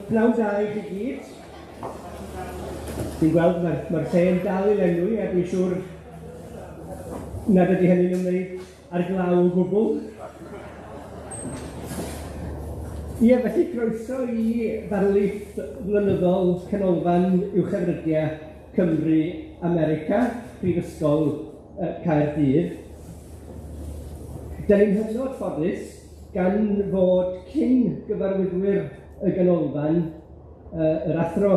pnawn da i chi gyd. Dwi'n gweld mae'r lle'n dal i lenwi a dwi'n siŵr nad ydy hynny'n ymwneud â'r glaw o gwbl. Ie, felly croeso i ddarlith flynyddol Canolfan Uwchefrydiau Cymru America, Prifysgol Caerdydd. 'Dan ni'n hynod ffodus gan fod cyn gyfarwyddwyr y ganolfan, yr athro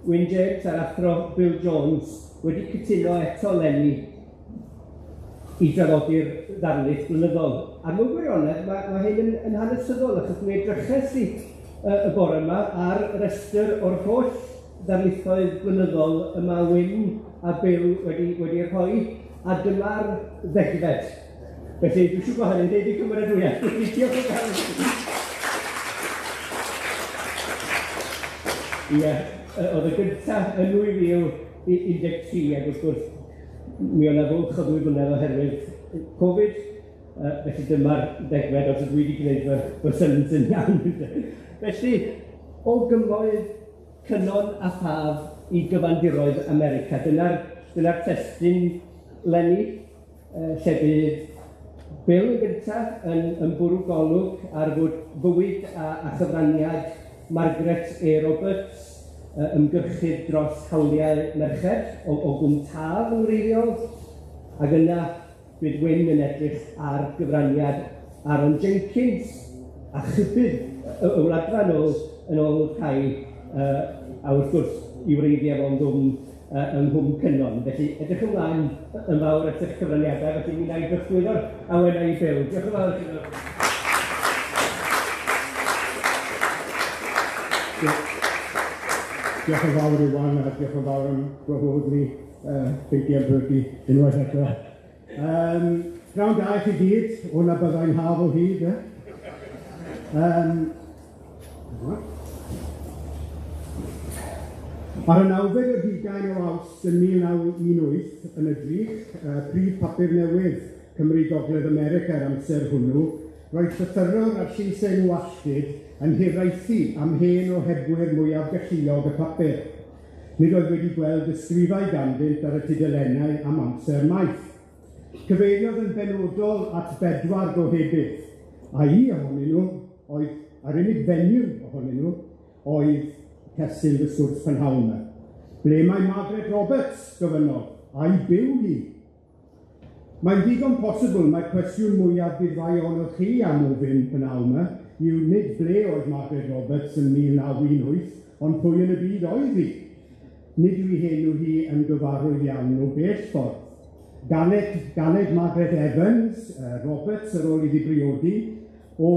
Wyn James a'r athro Bill Jones, wedi cytuno eto leni i draddodi'r ddarlith blynyddol. A mewn gwirionedd, ma' hyn yn hanesyddol, achos mi edryches i y bore yma ar restr o'r holl ddarlithoedd blynyddol y ma' Wyn a Bill wedi rhoi, a dyma'r ddegfed. Felly, dwi'n siŵr bod hynny'n deud i cymeradwyaeth. Diolch yn fawr. Ie, oedd y gyntaf yn 2013, ac wrth gwrs, mi oedd 'na fwlch o 2 flynedd oherwydd Covid, felly dyma'r ddegfed, os ydw i wedi gwneud fy syns yn iawn. Felly, o gymoedd Cynon a Thaf i gyfandiroedd America, dyna'r testun leni, lle bydd Bill yn gyntaf yn bwrw golwg ar fywyd a chyfraniad Margaret A. Roberts, ymgyrchydd dros hawliau merched o Gwm Taf yn wreiddiol, ac yna bydd Wyn yn edrych ar gyfraniad Aaron Jenkins a chybydd y Wladfa yn ôl rhai, a wrth gwrs i wreiddiau fo'n ddwfn yng Nghwm Cynon. Felly edrych ymlaen yn fawr at eich cyfraniadau, felly mi wna i drosglwyddo'r awenau i Bill. Diolch yn fawr i chi. Diolch yn fawr Iwan, a diolch yn fawr am gwahodd fi, Beidio a Bertie, unwaith eto. Pnawn da i chi gyd, hwnna byddai'n haf o hyd, eh? Ar y nawfed ar hugain o Awst yn 1918 yn y Drych, prif papur newydd Cymru Gogledd America ar amser hwnnw, roedd llythyrwr ar llys enw Alltud yn hiraethu am hen ohebwyr mwyaf galluog y papur. Nid oedd wedi gweld ysgrifau ganddynt ar y tudalennau am amser maith. Cyfeiriodd yn benodol at bedwar gohebydd, a un ohonyn nhw oedd, a'r unig fenyw ohonyn nhw, oedd testun fy sgwrs prynhawn yma. Ble mae Margaret Roberts, gofynnodd, a'i byw hi? Mae'n ddigon posibl mai cwestiwn mwyaf bydd rai ohonoch chi am ofyn prynhawn yma yw nid ble oedd Margaret Roberts yn 1918, ond pwy yn y byd oedd hi? Nid yw ei henw hi yn gyfarwydd iawn o bell ffordd. Ganed Margaret Evans Roberts ar ôl iddi briodi o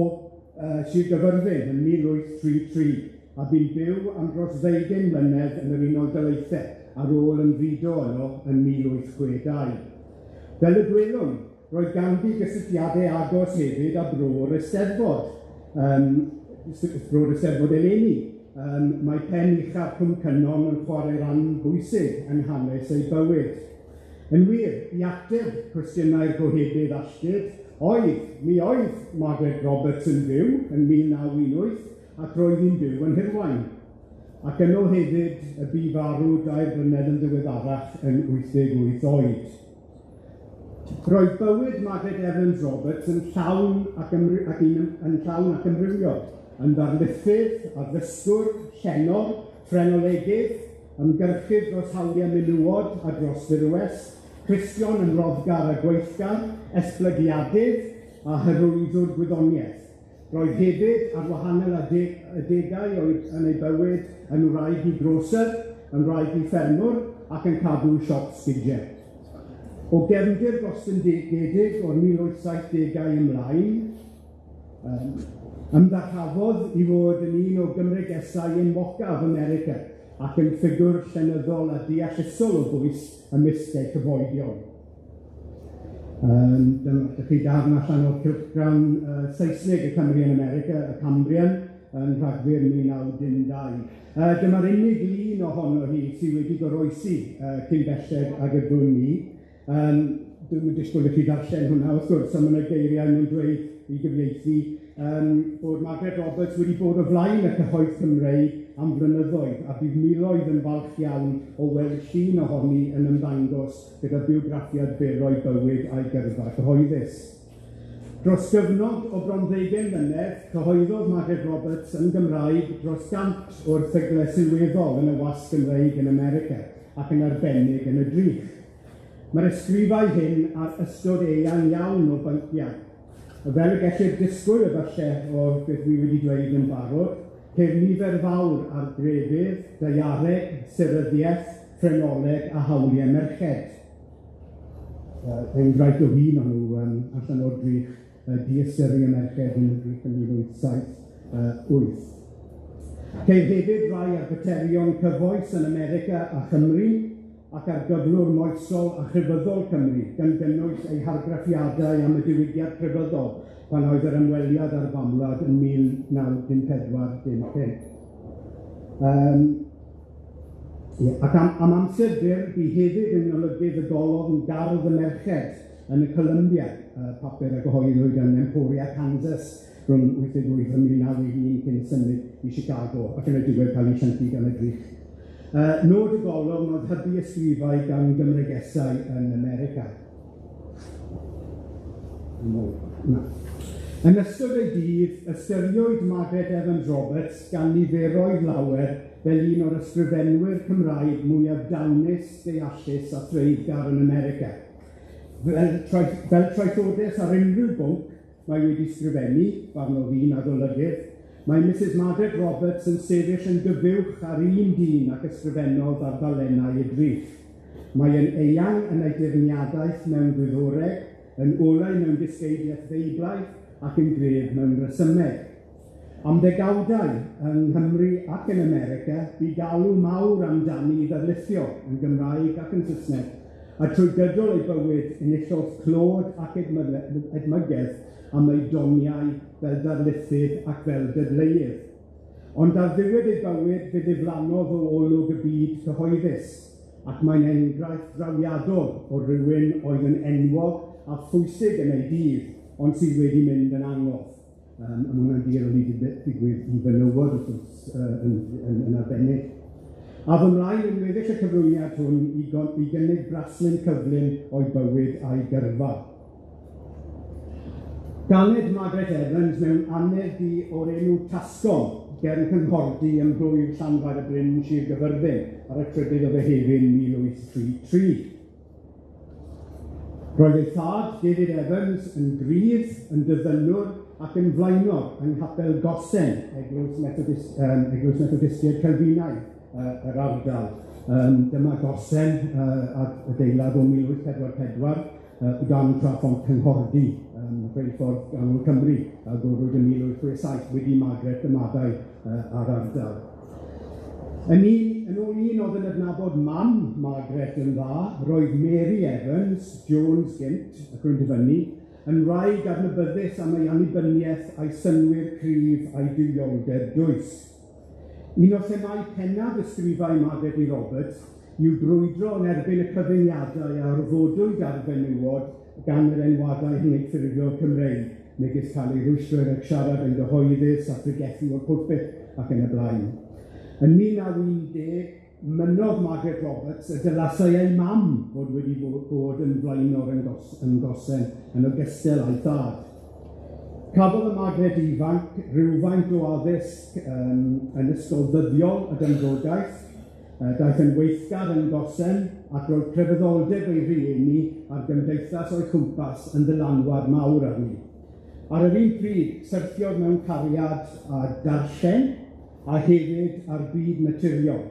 Sir Gyfyrddin yn 1833, a bu'n byw am dros 20 mlynedd yn yr Unol Daleithiau ar ôl ymfudo yno yn 1862. Fel y gwelwn, roedd ganddi gysylltiadau agos hefyd â bro'r Eisteddfod, bro'r Eisteddfod eleni. Mae pen uchaf Cwm Cynon yn chwarae rhan bwysig yng nghanes ei bywyd. Yn wir, i ateb cwestiynau'r gohebydd Alltud, mi oedd Margaret Roberts yn fyw yn 1918, ac roedd hi'n byw yn Hirwaun. Ac yno hefyd y bu farw 2 blynedd yn ddiweddarach yn 88 oed. Roedd bywyd Margaret Evans Roberts yn llawn ac ac un yn llawn ac amrywiol, yn ddarlithydd, addysgwr, llenor, ffrenolegydd, ymgyrchydd dros hawliau menywod a dros ddirwest, Cristion yn roddgar a gweithgar, esblygiadydd a hyrwyddwr gwyddoniaeth. Roedd hefyd ar wahanol adegau oedd yn ei bywyd yn wraig i groser, yn wraig i ffermwr ac yn cadw siop sgidiau. O gefndir gostyngedig o'r 1870au ymlaen, ymddarhafodd i fod yn un o Gymregesau enwocaf America ac yn ffigwr llenyddol a deallusol o bwys ymysg ei chyfoedion. Dyma chi darn allan o'r cylchgrawn Saesneg y Cymry yn America, y Cambrian, yn Rhagfyr 1912. Dyma'r unig lun ohono hi sydd wedi goroesi cyn belled ag y gwn i. Dwi'm yn disgwyl i chi ddarllen hwnna, wrth gwrs, ond ma' 'na geiriau nhw'n dweud i gyfieithu bod Margaret Roberts wedi bod o flaen y cyhoedd Cymreig am flynyddoedd, a bydd miloedd yn falch iawn o weld llun ohoni yn ymddangos gyda bywgraffiad byr o'i bywyd a'i gyrfa cyhoeddus. Dros gyfnod o bron ddeugain mlynedd, cyhoeddodd Margaret Roberts yn Gymraeg dros 100 o erthygle sylweddol yn y wasg Gymreig yn America, ac yn arbennig yn y Drych. Mae'r ysgrifau hyn ar ystod eang iawn o bynciau. Fel y gellir disgwyl efallai o'r beth dwi wedi dweud yn barod, ceir nifer fawr ar grefydd, daeareg, seryddiaeth, ffrenoleg a hawliau merched. Enghraifft o un o'n nhw allan o'r Drych, diystyru y merched yn y Drych yn 1878. Ceir hefyd rai ar faterion cyfoes yn America a Chymru, ac ar gyflwr moesol a chrefyddol Cymru, gan gynnwys ei hargraffiadau am y diwygiad crefyddol pan oedd yr ymweliad â'r famwlad yn 1914-15. Ac am amser byr, bu hefyd yn olygydd y golofn Gardd y Merched yn y Columbia, papur a gyhoeddwyd yn Emporia, Kansas, rhwng 88 a 1911 cyn symud i Chicago, ac yn y diwedd cael ei siantu gan y Drych. Nod y golofn oedd hybu ysgrifau gan Gymregesau yn America. Na. Yn ystod ei dydd, ystyriwyd Margaret Evans Roberts gan niferoedd lawer fel un o'r ysgrifenwyr Cymraeg mwyaf dawnus, deallus a threiddgar yn America. Fel traethodes ar unrhyw bwnc mae wedi sgrifennu, barnodd un adolygydd, mae Mrs Margaret Roberts yn sefyll yn gyfuwch ar un dyn ac ysgrifennodd ar ddalennau y Drych. Mae yn eang yn ei dirniadaeth mewn gwyddoreg, yn olau mewn dysgeidiaeth Feiblaidd ac yn gref mewn rhesymeg. Am ddegawdau yng Nghymru ac yn America, bu galw mawr amdani i ddarlithio yn Gymraeg ac yn Saesneg, a trwy gydol ei bywyd enillodd clod ac edmygedd am ei doniau fel darlithydd ac fel dadleunydd. Ond ar ddiwedd ei bywyd fe ddiflannodd o olwg y byd cyhoeddus, ac mae'n enghraifft drawiadol o rywun oedd yn enwog a phwysig yn ei dydd, ond sydd wedi mynd yn angof. A ma' hwnna'n dueddol i digwydd i fenywod, wrth gwrs, yn arbennig. A fy mlaen yn weddill y cyflwyniad hwn i gynnig braslun cyflym o'i bywyd a'i gyrfa. Ganed Margaret Evans mewn anedd du o'r enw Tasgol, ger y Cynghordy ym mhlwyf Llanfair y Bryn, Sir Gyfyrddin, ar y 3 o Fehefin 1833. Roedd ei thad, David Evans, yn grydd, yn dyddynwr ac yn flaenor yng Nghapel Gosen, Eglwys Methodistiaid Calfinaidd yr ardal. Dyma Gosen, adeilad o 1844, dan Traphont Cynghordy, rheilffordd ganol Cymru, a agorwyd yn 1867 wedi Margaret ymadael â'r ardal. Yn ôl un oedd yn adnabod mam Margaret yn dda, roedd Mary Evans, Jones gynt, ac rwy'n dyfynnu, yn wraig adnabyddus am ei annibyniaeth a'i synnwyr cryf a'i duwioldeb dwys. Un o'r themâu pennaf ysgrifau Margaret E. Roberts yw brwydro yn erbyn y cyfyngiadau a orfodwyd ar fenywod gan yr enwadau hynny Cymreig, megis cael ei rwystro rhag siarad yn gyhoeddus a pregethu o'r pulpit ac yn y blaen. Yn 1910, mynnodd Margaret Roberts y dylasai ei mam fod wedi bod yn flaenor yn Gosen yn ogystal â'i thad. Cafodd y Margaret ifanc rhywfaint o addysg yn ysgol ddyddiol y Gymdogaeth, daeth yn weithgar yn Gosen ac roedd crefyddoldeb ei rhieni a'r gymdeithas o'i chwmpas yn ddylanwad mawr arni. Ar yr un pryd, syrthiodd mewn cariad a darllen a hefyd ar byd naturiol,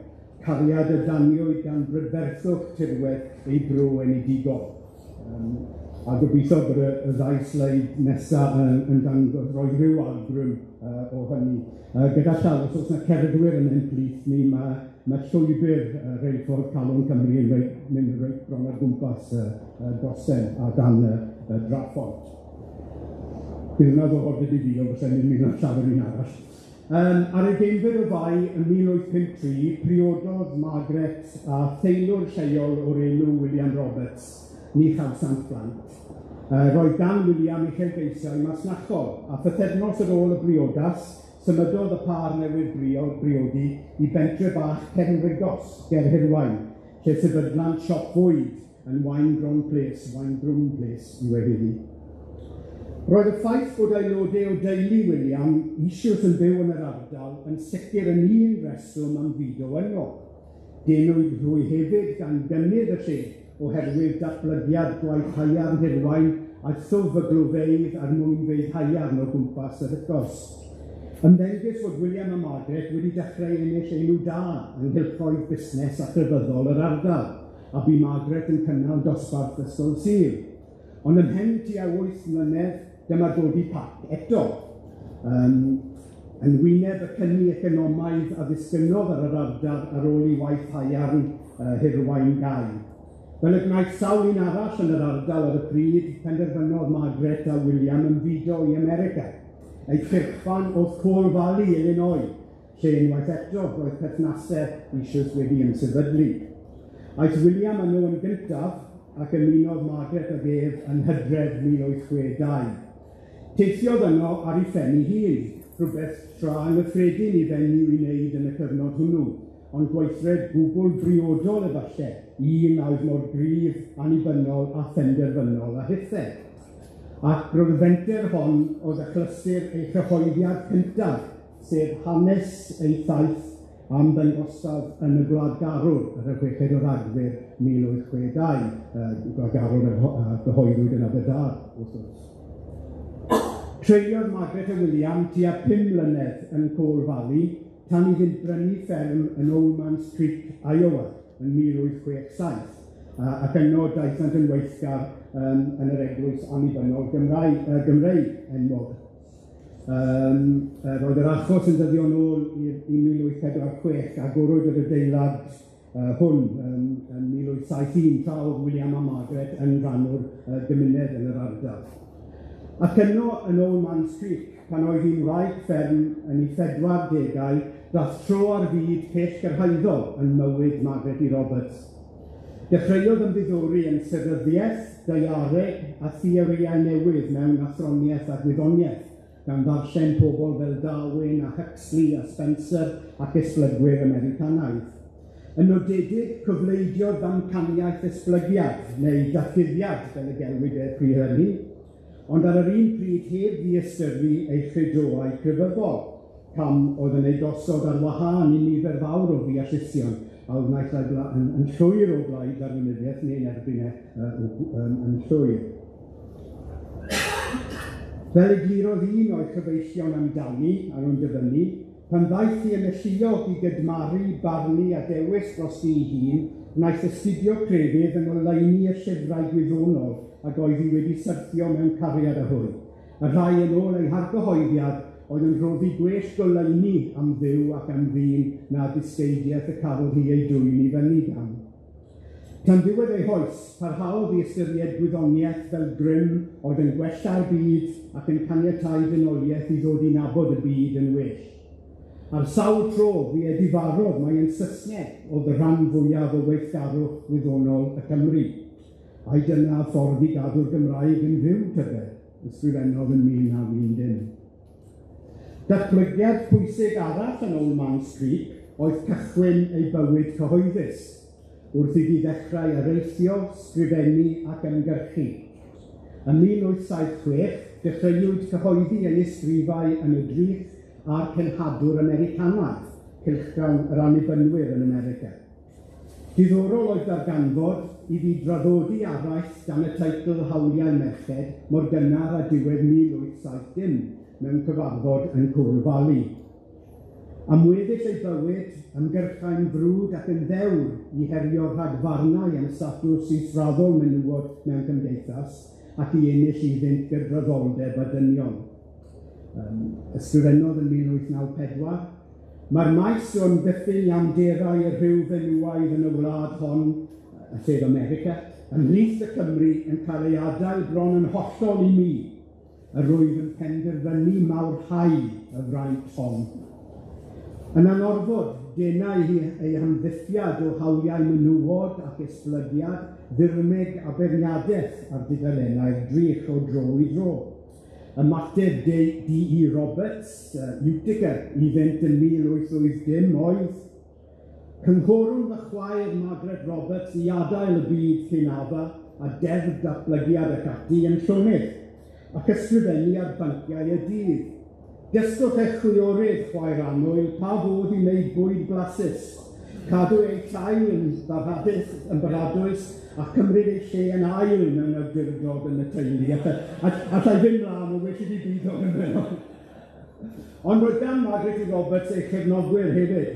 cariad y daniwyd gan brydferthwch tirwedd ei bro enedigol. A gobeithio bod y ddau sleid nesaf yn dangos rhoi rhyw awgrym o hynny. Gyda llaw, os oes yna cerddwyr yn ein plith ni, mae llwybr rheilffordd Calon Cymru yn mynd reit bron ar gwmpas Gosen a dan y draphont. Bydd hwnna ddod i fi, ond fysa ni'n mynd â llawer un arall. Ar y 10fed o Fai yn 1853, priododd Margaret a theilwr lleol o'r enw William Roberts, ni chawsant blant. Roedd gan William uchelgeisiau masnachol, a phythefnos ar ôl y briodas, symudodd y pâr newydd briodi i bentre bach Cefn Rhigos ger Hirwaun, lle sefydlant siop fwyd yn Waungron Place, Waungron Place yw e heddi. Roedd y ffaith bod aelodau o deulu William eisoes yn byw yn yr ardal yn sicr yn un reswm am fudo yno. Denwyd hwy hefyd gan gynnydd y lle oherwydd datblygiad gwaith haearn Hirwaun a thwf y glofeydd a'r mwynfeydd haearn o gwmpas y Rhigos. Ymddengys fod William a Margaret wedi dechrau ennill enw da yng nghylchoedd busnes a chrefyddol yr ardal, a bu Margaret yn cynnal dosbarth Ysgol Sul. Ond ymhen tua 8 mlynedd, dyma dodi pac eto. Yn wyneb y cyni economaidd a ddisgynnodd ar yr ardal ar ôl i waith haearn Hirwaun gau. Fel y gwnaeth sawl un arall yn yr ardal ar y pryd, penderfynodd Margaret a William ymfudo i America. Eu cyrchfan oedd Coal Valley, Illinois, lle unwaith eto roedd perthnasau eisoes wedi ymsefydlu. Aeth William yno yn gyntaf ac ymunodd Margaret ag ef yn Hydref 1862. Teithiodd yno ar ei phen ei hun, rhywbeth tra anghyffredin i fenyw i wneud yn y cyfnod hwnnw, ond gweithred gwbl briodol efallai, un a oedd mor gryf, annibynnol a phenderfynol a hithe. Ac roedd y fenter hon oedd achlysur ei chyhoeddiad cyntaf, sef hanes ei thaith am ddangosaf yn y Gwladgarwr ar y 6 o Ragfyr 1862, Gwladgarwr a gyhoeddwyd yn Aberdâr, wrth gwrs. Treuliodd Margaret a William tua 5 mlynedd yn Coal Valley, tan iddynt brynu fferm yn Old Man's Creek, Iowa, yn 1867, ac yno daethant yn weithgar yn yr eglwys annibynnol Gymreig enwog. Roedd yr achos yn dyddio nôl i 1846, agorwyd yr adeilad hwn yn 1871, tra oedd William a Margaret yn rhan o'r gymuned yn yr ardal. Ac yno yn Old Man's Creek, pan oedd hi'n wraig fferm yn ei 40au, dath tro ar fyd pell gyrhaeddol yn mywyd Margaret E. Roberts. Dechreuodd ymddiddori yn seryddiaeth, daeareg a theorïau newydd mewn athroniaeth a gwyddoniaeth, gan ddarllen pobl fel Darwin a Huxley a Spencer ac esblygwyr Americanaidd. Yn nodedig, cyfleidiodd ddamcaniaeth esblygiad neu datguddiad, fel y gelwid e pryd hynny, ond ar yr un pryd heb ddiystyru ei chredoau crefyddol, cam oedd yn ei gosod ar wahân i nifer fawr o ddeallusion a oedd naill ai yn llwyr o blaid darwinyddiaeth neu'n erbyn e yn llwyr. Fel eglurodd un o'i chyfeillion amdani, a nhw'n dyfynnu, pan ddaeth hi yn alluog i gydmaru, barnu a dewis dros ei hun, wnaeth astudio crefydd yng ngoleuni y llyfrau gwyddonol ac oedd hi wedi syrthio mewn cariad â hwy. Y rhai yn ôl ei hargyhoeddiad oedd yn rhoddi gwell goleuni am Dduw ac am ddyn na dysgeidiaeth y cafodd hi ei dwyn i fyny gan. Tan ddiwedd ei hoes, parhaodd i ystyried gwyddoniaeth fel grym oedd yn gwella'r byd ac yn caniatáu dynoliaeth i ddod i nabod y byd yn well. Ar sawl tro, fi edifarodd mai yn Saesneg oedd y rhan fwyaf o weithgarwch gwyddonol y Cymry. Ai dyna ffordd i gadw'r Gymraeg yn fyw, tybed, ysgrifennodd yn 1910. Datblygiad pwysig arall yn Old Man's Creek oedd cychwyn ei bywyd cyhoeddus, wrth iddi ddechrau areithio, sgrifennu ac ymgyrchu. Yn 1876, dechreuwyd cyhoeddi ei ysgrifau yn y Drych a'r Cenhadwr Americanaidd, cylchgrawn yr Annibynwyr yn America. Diddorol oedd darganfod iddi draddodi araith dan y teitl Hawliau Merched mor gynnar a diwedd 1870 mewn cyfarfod yn Coal Valley. Am weddill ei bywyd, ymgyrchai'n frwd ac yn ddewr i herio rhagfarnau am statws israddol menywod mewn cymdeithas ac i ennill iddynt gydraddoldeb a dynion. Ysgrifennodd yn 1894, Mae'r maes o ymddiffyn iawnderau y rhyw fenywaidd yn y wlad hon, sef America, ymhlith y Cymry yn cael ei adael bron yn hollol i mi, yr wyf yn penderfynu mawrhau y fraint hon. Yn anorfod, denau ei hamddiffyniad o hawliau menywod ac esblygiad, ddirmyg a beirniadaeth ar dudalennau'r Drych o dro i dro. Ymateb D.E. Roberts, Utica, iddynt yn 1880 oedd Cynghorwn fy chwaer Margaret Roberts i adael y byd cyn adda a deddf datblygiad ac ati yn llonydd, ac ysgrifennu ar banciau y dydd. Dysgwch eich chwiorydd, chwaer annwyl, pa fodd i wneud bwyd blasus, cadw eu tai yn barhadus a cymryd eu lle yn ail mewn awdurdod yn y teulu. Allai ddim mlaen, o well i fi byd o'n ymwneud. Ond roedd gan Margaret Roberts ei chefnogwyr hefyd.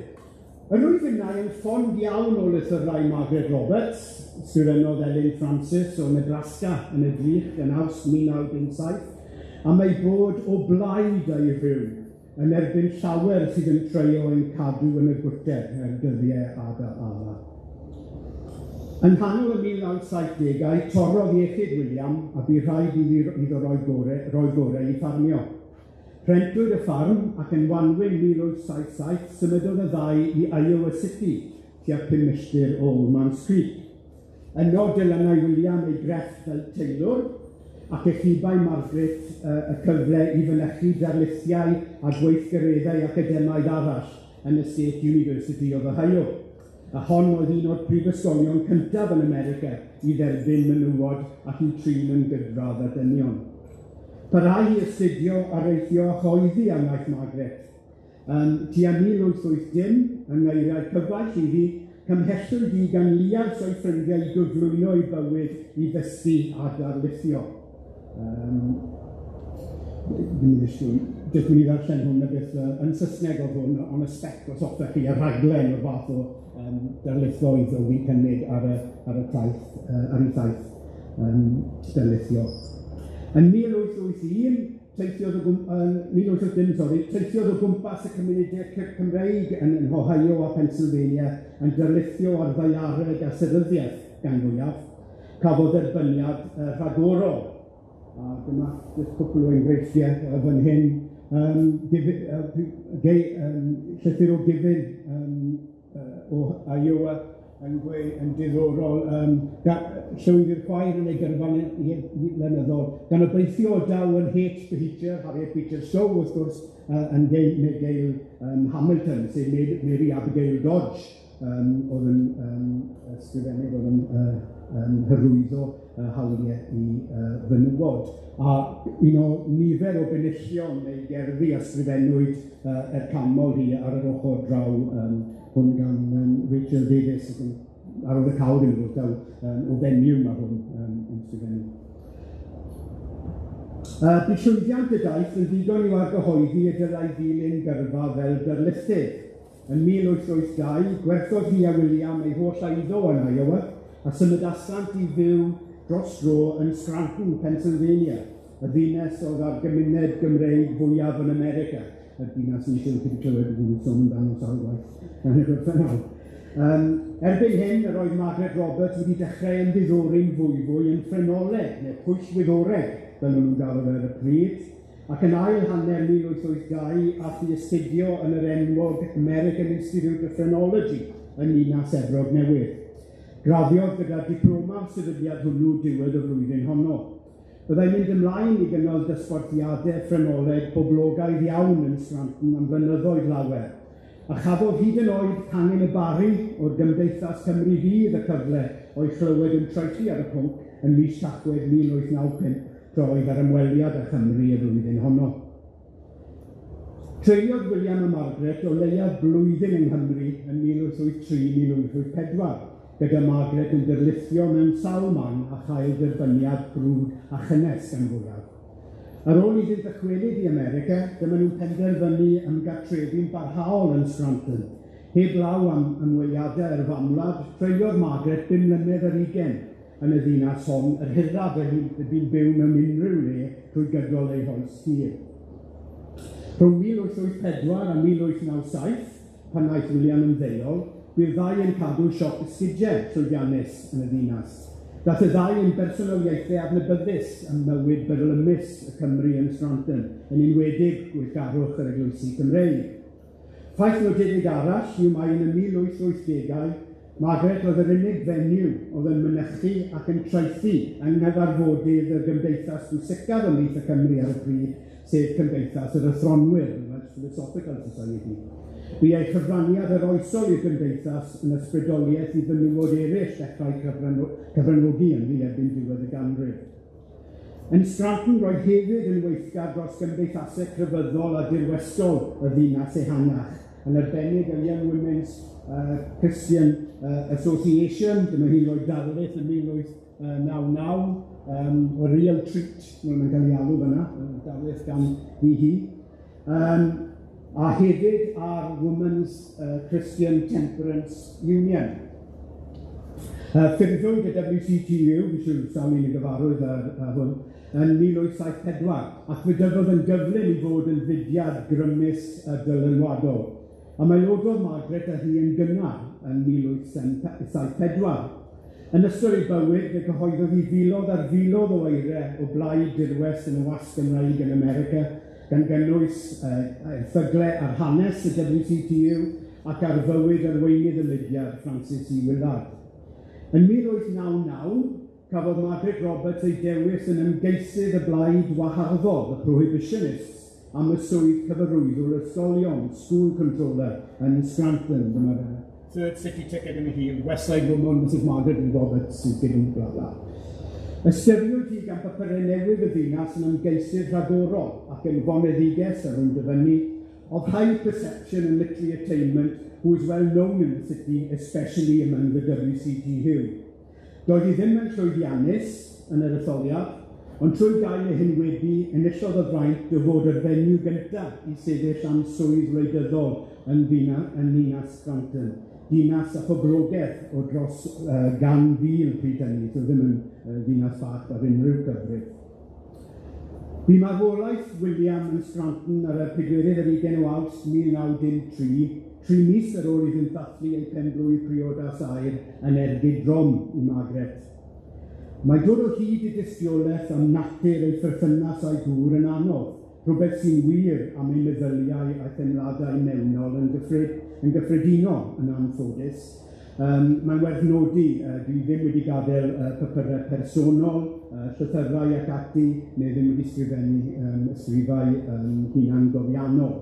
Yr wyf innau yn ffond iawn o lythyrau Margaret Roberts, sgrifennodd Elin Francis o Nebraska yn y drych yn Awst 1917, am ei bod o blaid ei rhyw yn erbyn llawer sydd yn treio ein cadw yn y gwter er dyddiau Ada Adda. Yng nghanol y 1970au, torrodd iechyd William a bu rhaid iddo roi gore i ffarmio. Rhentwyd y ffarm ac yn Wanwyn 1877 symudodd y ddau i Iowa City, tua 5 milltir o Old Man's Creek. Yno dilynai William ei grefft fel teilwr ac echubai Margaret y cyfle i fynychu darlithiau a gweithgareddau academaidd arall yn y State University of Ohio. A hon oedd un o'r prifysgolion cyntaf yn America i dderbyn menywod ac i'w trin yn gydradd â dynion. Parhau i astudio, areithio a choeddi a wnaeth Margaret. Tua 1880, yng ngeiriau cyfaill iddi, cymhellwyd hi gan liaws o'i ffrindiau i gyflwyno ei bywyd i ddysgu a darlithio. Jyst mynd i ddarllen hwn a beth yn Saesneg oedd hwn, ond y spec os hoffech chi, y rhaglen o'r fath o darlithoedd oedd hi'n cynnig ar y taith, ar ei taith darlithio. Yn 1881, teithiodd o gwmpas y cymunedau Cymreig yn Ohio a Pennsylvania yn darlithio ar ddaeareg a seryddiaeth gan fwyaf. Cafodd derbyniad rhagorol. A dyma jyst cwpl o enghreifftiau fan hyn. Llythyr o Gifyn o Iowa yn gweud yn diddorol, llywydd i'r chwaer yn ei gyrfa lenyddol, gan obeithio daw yn H. Beecher, Harriet Beecher Stowe, wrth gwrs, yn Gail Hamilton, sef Mary Abigail Dodge, oedd yn ysgrifennydd, oedd yn hyrwyddo hawliau i fenywod. A un o nifer o benillion neu gerddi a ysgrifennwyd er canmol hi ar yr ochr draw, hwn gan Rachel Davies, ar ôl y cawr yn dod daw o fenyw mae hwn yn ysgrifennu. Bu llwyddiant y daith yn ddigon i'w argyhoeddi y dylai ddilyn gyrfa fel darlithydd. Yn 1882, gwerthodd hi a William ei holl eiddo yn Iowa a symudasant i fyw dros dro yn Scranton, Pennsylvania, y ddinas oedd â'r gymuned Gymreig fwyaf yn America. Y dinas yn siŵr chi wedi clywed yn sôn amdano sawl gwaith yn y gorffennol. Erbyn hyn, yr oedd Margaret Roberts wedi dechrau ymddiddori'n fwyfwy yn ffrenoleg, neu pwyllwyddoreg, fel o'n nhw'n galw fe ar y pryd, ac yn ail hanner 1882 ath i astudio yn yr enwog American Institute of Phrenology yn Ninas Efrog Newydd. Graddiodd gyda diploma'r sefydliad hwnnw diwedd y flwyddyn honno. Byddai'n mynd ymlaen i gynnal dosbarthiadau ffrenoleg poblogaidd iawn yn Scranton am flynyddoedd lawer, a chafodd hyd yn oed cangen y Barri o'r Gymdeithas Cymru Fydd y cyfle o'i chlywed yn traethu ar y pwnc yn mis Tachwedd 1895, tra oedd ar ymweliad â Chymru y flwyddyn honno. Treuliodd William a Margaret o leiaf blwyddyn yng Nghymru yn 1883-1884, gyda Margaret yn darlithio mewn sawl man a chael derbyniad brwd a chynnes gan fwyaf. Ar ôl iddynt ddychwelyd i America, dyma nhw'n penderfynu ymgartrefu'n barhaol yn Scranton. Heblaw am ymweliadau â'r famwlad, treuliodd Margaret 5 mlynedd ar 20 yn y ddinas hon, yr hiraf y bu'n byw mewn unrhyw le trwy gydol ei hoes hir. Rhwng 1884 a 1897, pan wnaeth William ymddeol, bu'r ddau yn cadw siop esgidiau llwyddiannus yn y ddinas. Dath y ddau yn bersonoliaethau adnabyddus ym mywyd byrlymus y Cymru yn Scranton, yn enwedig gweithgarwch yr Eglwysi Cymreig. Ffaith nodedig arall yw mai yn y 1880au, Margaret oedd yr unig fenyw oedd yn mynychu ac yn traethu yng nghyfarfodydd y gymdeithas bwysicaf ymhlith y Cymry ar y pryd, sef Cymdeithas yr Athronwyr, y Welsh Philosophical Society. Bu ei chyfraniad yr oesol i'r gymdeithas yn ysbrydoliaeth i fenywod eraill ddechrau cyfranogi ynddi erbyn diwedd y ganrif. Yn Scranton roedd hefyd yn weithgar dros gymdeithasau crefyddol a dirwestol y ddinas ehangach, yn arbennig y Young Women's Christian Association, dyma hi'n rhoi darlith yn 1899, a real treat, mae'n cael ei alw fanna, darlith gan hi hi. A hefyd ar Women's Christian Temperance Union. Ffurfiwyd y WCTU, fi siŵr sawl un yn gyfarwydd â hwn, yn 1874, ac fe dyfodd yn gyflym i fod yn fudiad grymus a dylanwadol. A mae aelododd Margaret â hi yn gynnar yn 1874. Yn ystod ei bywyd, fe gyhoeddodd hi filoedd ar filoedd o eiriau o blaid dirwest yn y wasg Gymraeg yn America, gan gynnwys erthygle ar hanes y WCTU ac ar fywyd arweinydd y mudiad Francis E. Willard. Yn 1899, cafodd Margaret Roberts ei dewis yn ymgeisydd y blaid waharddol, y Prohibitionists, am y swydd cyfarwyddwr ysgolion, school controller yn Scranton, dyma fe. Third City ticket yn y hil, Westside Woman, Mrs Margaret Roberts, sydd gyda bla bla. Ystyriwyd hi gan bapurau newydd y ddinas yn ymgeisydd rhagorol ac yn foneddiges ar rwy'n dyfynnu, of high perception and literary attainment, who is well known in the city, especially among the WCTU. Doedd hi ddim yn llwyddiannus yn yr etholiad, ond trwy gael ei henwebu, enillodd y fraint o fod y fenyw gyntaf i sefyll am swydd wleidyddol yn ninas Scranton. Dinas a phoblogaeth o dros 100,000 pryd hynny, so ddim yn ddinas fach ar unrhyw cyfrif. Bu marwolaeth William yn Scranton ar y 24 o Awst 1913, 3 mis ar ôl iddynt ddathlu ei penblwydd priodas aur yn ergyd drom i Margaret. Mae dod o hyd i dystiolaeth am natur ei pherthynas a'i gŵr yn anodd, rhywbeth sy'n wir am ei meddyliau a'i theimladau mewnol yn gyffredinol yn anffodus. Mae'n werth nodi, dwi ddim wedi gadael papurau personol, llythyrau ac ati, neu ddim wedi sgrifennu ysgrifau hunangofiannol.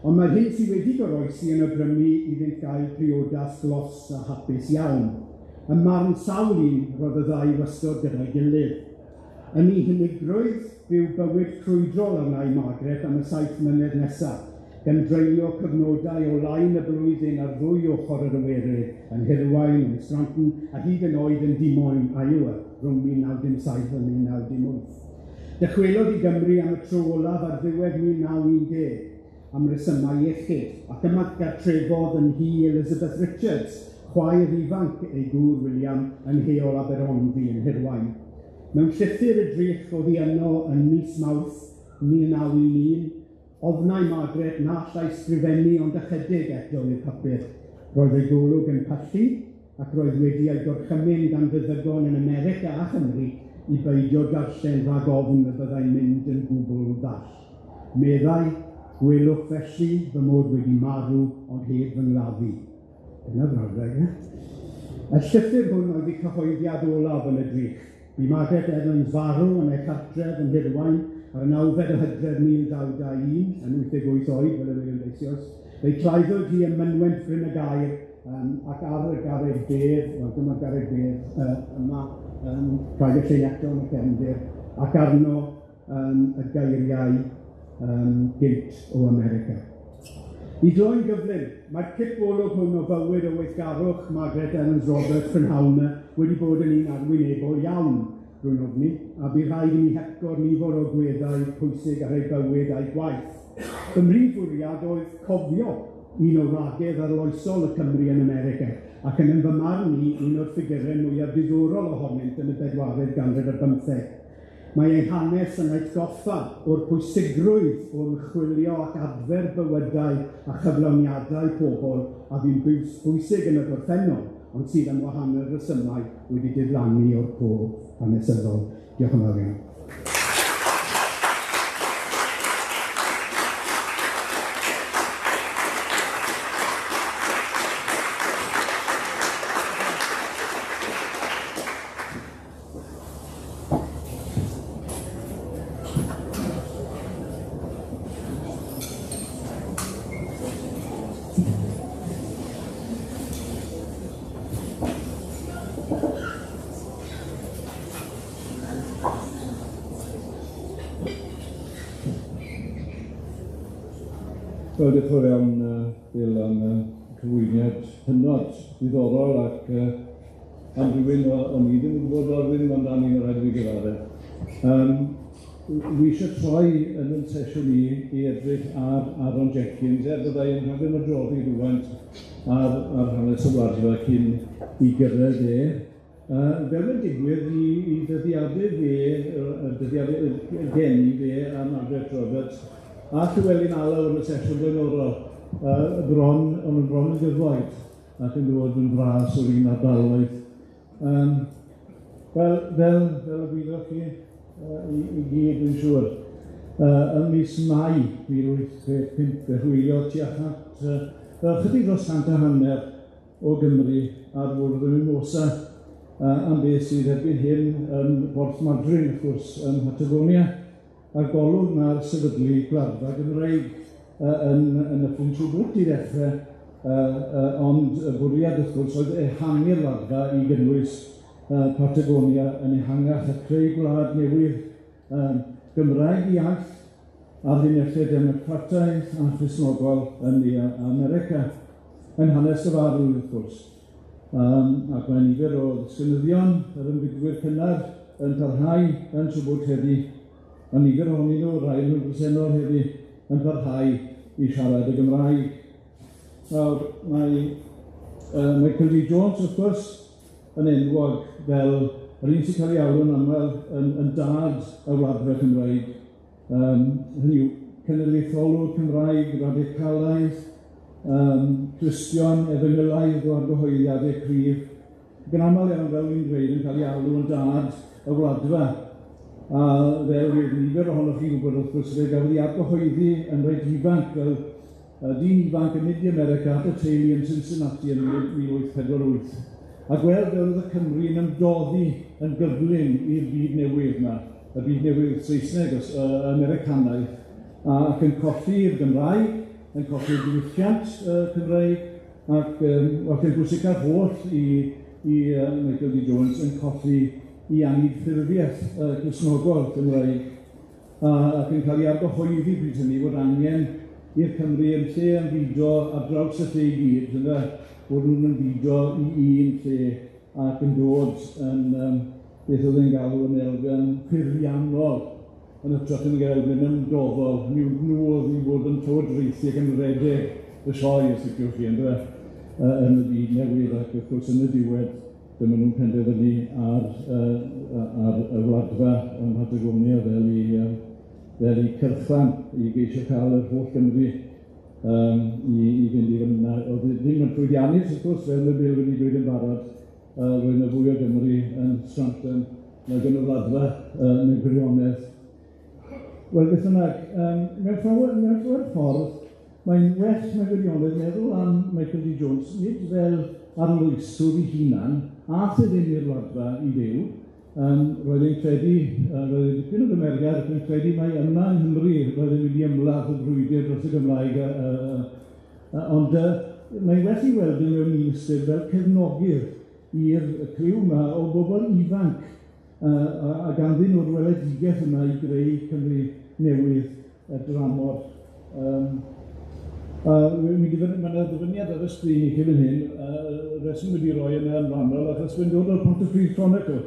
Ond mae'r hyn sydd wedi goroesi yn awgrymu iddynt gael priodas glos a hapus iawn. Ym marn sawl un roedd y ddau wastod gyda'i gilydd. Yn ei hunigrwydd, byw bywyd crwydrol arna i Margaret am y 7 mlynedd nesaf, gan dreulio cyfnodau o lai na blwyddyn ar ddwy ochr yr Iwerydd, yn Hirwaun, yn Scranton, a hyd yn oed yn Des Moines, Iowa, rhwng 1907 a 1908. Dychwelodd i Gymru am y tro olaf ar ddiwedd 1910 am resymau iechyd, ac yma gartrefodd yn nhŷ Elizabeth Richards, chwaer ifanc ei gŵr William yn Heol Aberhonddu yn Hirwaun. Mewn llythyr y drych oedd hi yno yn mis Mawrth 1911, ofnai Margaret na allai sgrifennu ond ychydig eto i'r papur. Roedd ei golwg yn pallu ac roedd wedi ei gorchymyn gan feddygon yn America a Chymru i beidio darllen rhag ofn y byddai'n mynd yn gwbl ddall. Meddai, gwelwch felly fy mod wedi marw ond heb fy ngladdu. Dyna frawddeg, eh? Y llythyr hwn oedd ei cyhoeddiad olaf yn y drych. Bu Margaret Evans farw yn ei chartref yn Hirwaun ar y 9 o Hydref 1921, yn 88 oed, fel yr wyf eisoes. Fe'i claddwyd hi ym mynwent Bryn y Gaer, ac ar y garreg bedd, wel dyma'r garreg bedd yma, rhaid y llun eto yn y cefndir, ac arno y geiriau gynt o America. I gloi'n gyflym, mae'r cipolwg hwn o fywyd o weithgarwch Margaret Evans Roberts prynhawn yma wedi bod yn un arwynebol iawn, rwy'n ofni, a bu rhaid i mi hepgor nifer o gweddau pwysig ar ei bywyd a'i gwaith. Fy mhrif fwriad oedd cofio un o wragedd arloesol y Cymru yn America, ac yn fy marn i, un o'r ffigurau mwyaf diddorol ohonynt yn y bedwaredd ganrif ar bymtheg. Mae ei hanes yn atgoffa o'r pwysigrwydd o ymchwilio ac adfer bywydau a chyflawniadau pobl a fu'n bwysig yn y gorffennol, ond sydd am wahanol resymau wedi diflannu o'r cof hanesyddol. Diolch yn fawr iawn. Wel, diolch yn fawr iawn, Bill, am cyflwyniad hynod diddorol ac am rywun o'n i ddim yn gwybod lot ddim amdani, ma' raid i fi gyfadde. Wi eisiau troi yn 'yn sesiwn i i edrych ar Aaron Jenkins, er bydda i'n rhaglen adroddi rywfaint ar hanes y Wladfa cyn i gyrraedd e. Fel mae'n digwydd, i ddyddiadur fe, y dyddiadur geni fe a Margaret Roberts, a Llywelyn Alaw yn y sesiwn blaenorol, bron, o'n nhw'n bron yn gyfoed ac yn dod yn fras o'r un ardaloedd. Wel, fel y gwyddoch chi, i gyd, dwi'n siŵr, ym mis Mai 1865, fe hwyliodd tua chant, fel chydig dros 150 o Gymru ar fwrdd y Mimosa, am beth sydd erbyn hyn yn Borth Madryn, wrth gwrs, ym Mhatagonia, a'r golwg na'r sefydlu Gwladfa Gymreig yn Nyffryn Chubut i ddechrau, ond y bwriad, wrth gwrs, oedd ehangu'r wladfa i gynnwys Patagonia yn ehangach a creu gwlad newydd Gymraeg iaith ar linellau democrataidd a Christnogol yn Ne America, yn hanes gyfarwydd, wrth gwrs. Ac mae nifer o ddisgynyddion yr ymfudwyr cynnar yn parhau yn Chubut heddi, a nifer ohonyn nhw, rhai nhw'n bresennol heddi, yn parhau i siarad y Gymraeg. Nawr, mae Michael D. Jones, wrth gwrs, yn enwog fel yr un sy'n cael ei alw'n aml yn dad y Wladfa Cymraeg, hynny yw, cenedlaetholwr Cymraeg, radicalaidd, Cristion, efengylaidd o argyhoeddiadau cryf, ac yn aml iawn, fel fi'n dweud, yn cael ei alw yn dad y Wladfa. A fel fydd nifer ohonoch chi'n gwybod, wrth gwrs, fe gafodd ei argyhoeddi yn reit ifanc, fel dyn ifanc yn mynd i America at y teulu yn Cincinnati yn 1848. A gweld fel oedd y Cymru yn ymdoddi yn gyflym i'r byd newydd yma, y byd newydd Saesneg, Americanaidd, ac yn colli'r Gymraeg, yn colli'r diwylliant Cymreig, ac yn bwysicaf holl i Michael D. Jones yn colli i anghydffurfiaeth Cristnogol Gymreig, ac yn cael ei argyhoeddi bryd hynny fod angen i'r Cymru yn lle ymfudo ar draws y lle i gyd, ynde, bod nhw'n ymfudo i un lle ac yn dod yn beth oedd e'n galw yn elfen ffurfiannol, yn hytrach yn elfen ymdoddol. Nhw oedd i fod yn llywodraethu ac yn rhedeg y sioe, os liciwch chi, ynde, yn y byd newydd, ac wrth gwrs yn y diwedd, dyma nhw'n penderfynu ar y Wladfa ym Mhatagonia fel i cyrchfan i geisio cael yr holl Gymru i fynd i fyna. Oedd ddim yn llwyddiannus, wrth gwrs, fel mae Bill wedi dweud yn barod, roedd yna fwy o Gymru yn Scranton nag yn y Wladfa mewn gwirionedd. Wel, beth bynnag, mewn llawer ffordd, mae'n well mewn gwirionedd meddwl am Michael D. Jones, nid fel arloeswr ei hunan, ath e ddim i'r Wladfa i fyw. Roedd e'n credu, roedd e'n dipyn o gymeriad, ac yn credu mai yma yng Nghymru roedd e'n mynd i ymladd y frwydr dros y Gymraeg, ond mae'n well i weld yn mewn un ystyr fel cefnogydd i'r criw yma o bobl ifanc, a ganddyn nhw'r weledigaeth yma i greu Cymru newydd dramor. Mae yna ddyfyniad ar y sgrin i chi fan hyn, reswm wedi roi yna yn rhannol, achos mae'n dod o'r Pontypridd Chronicle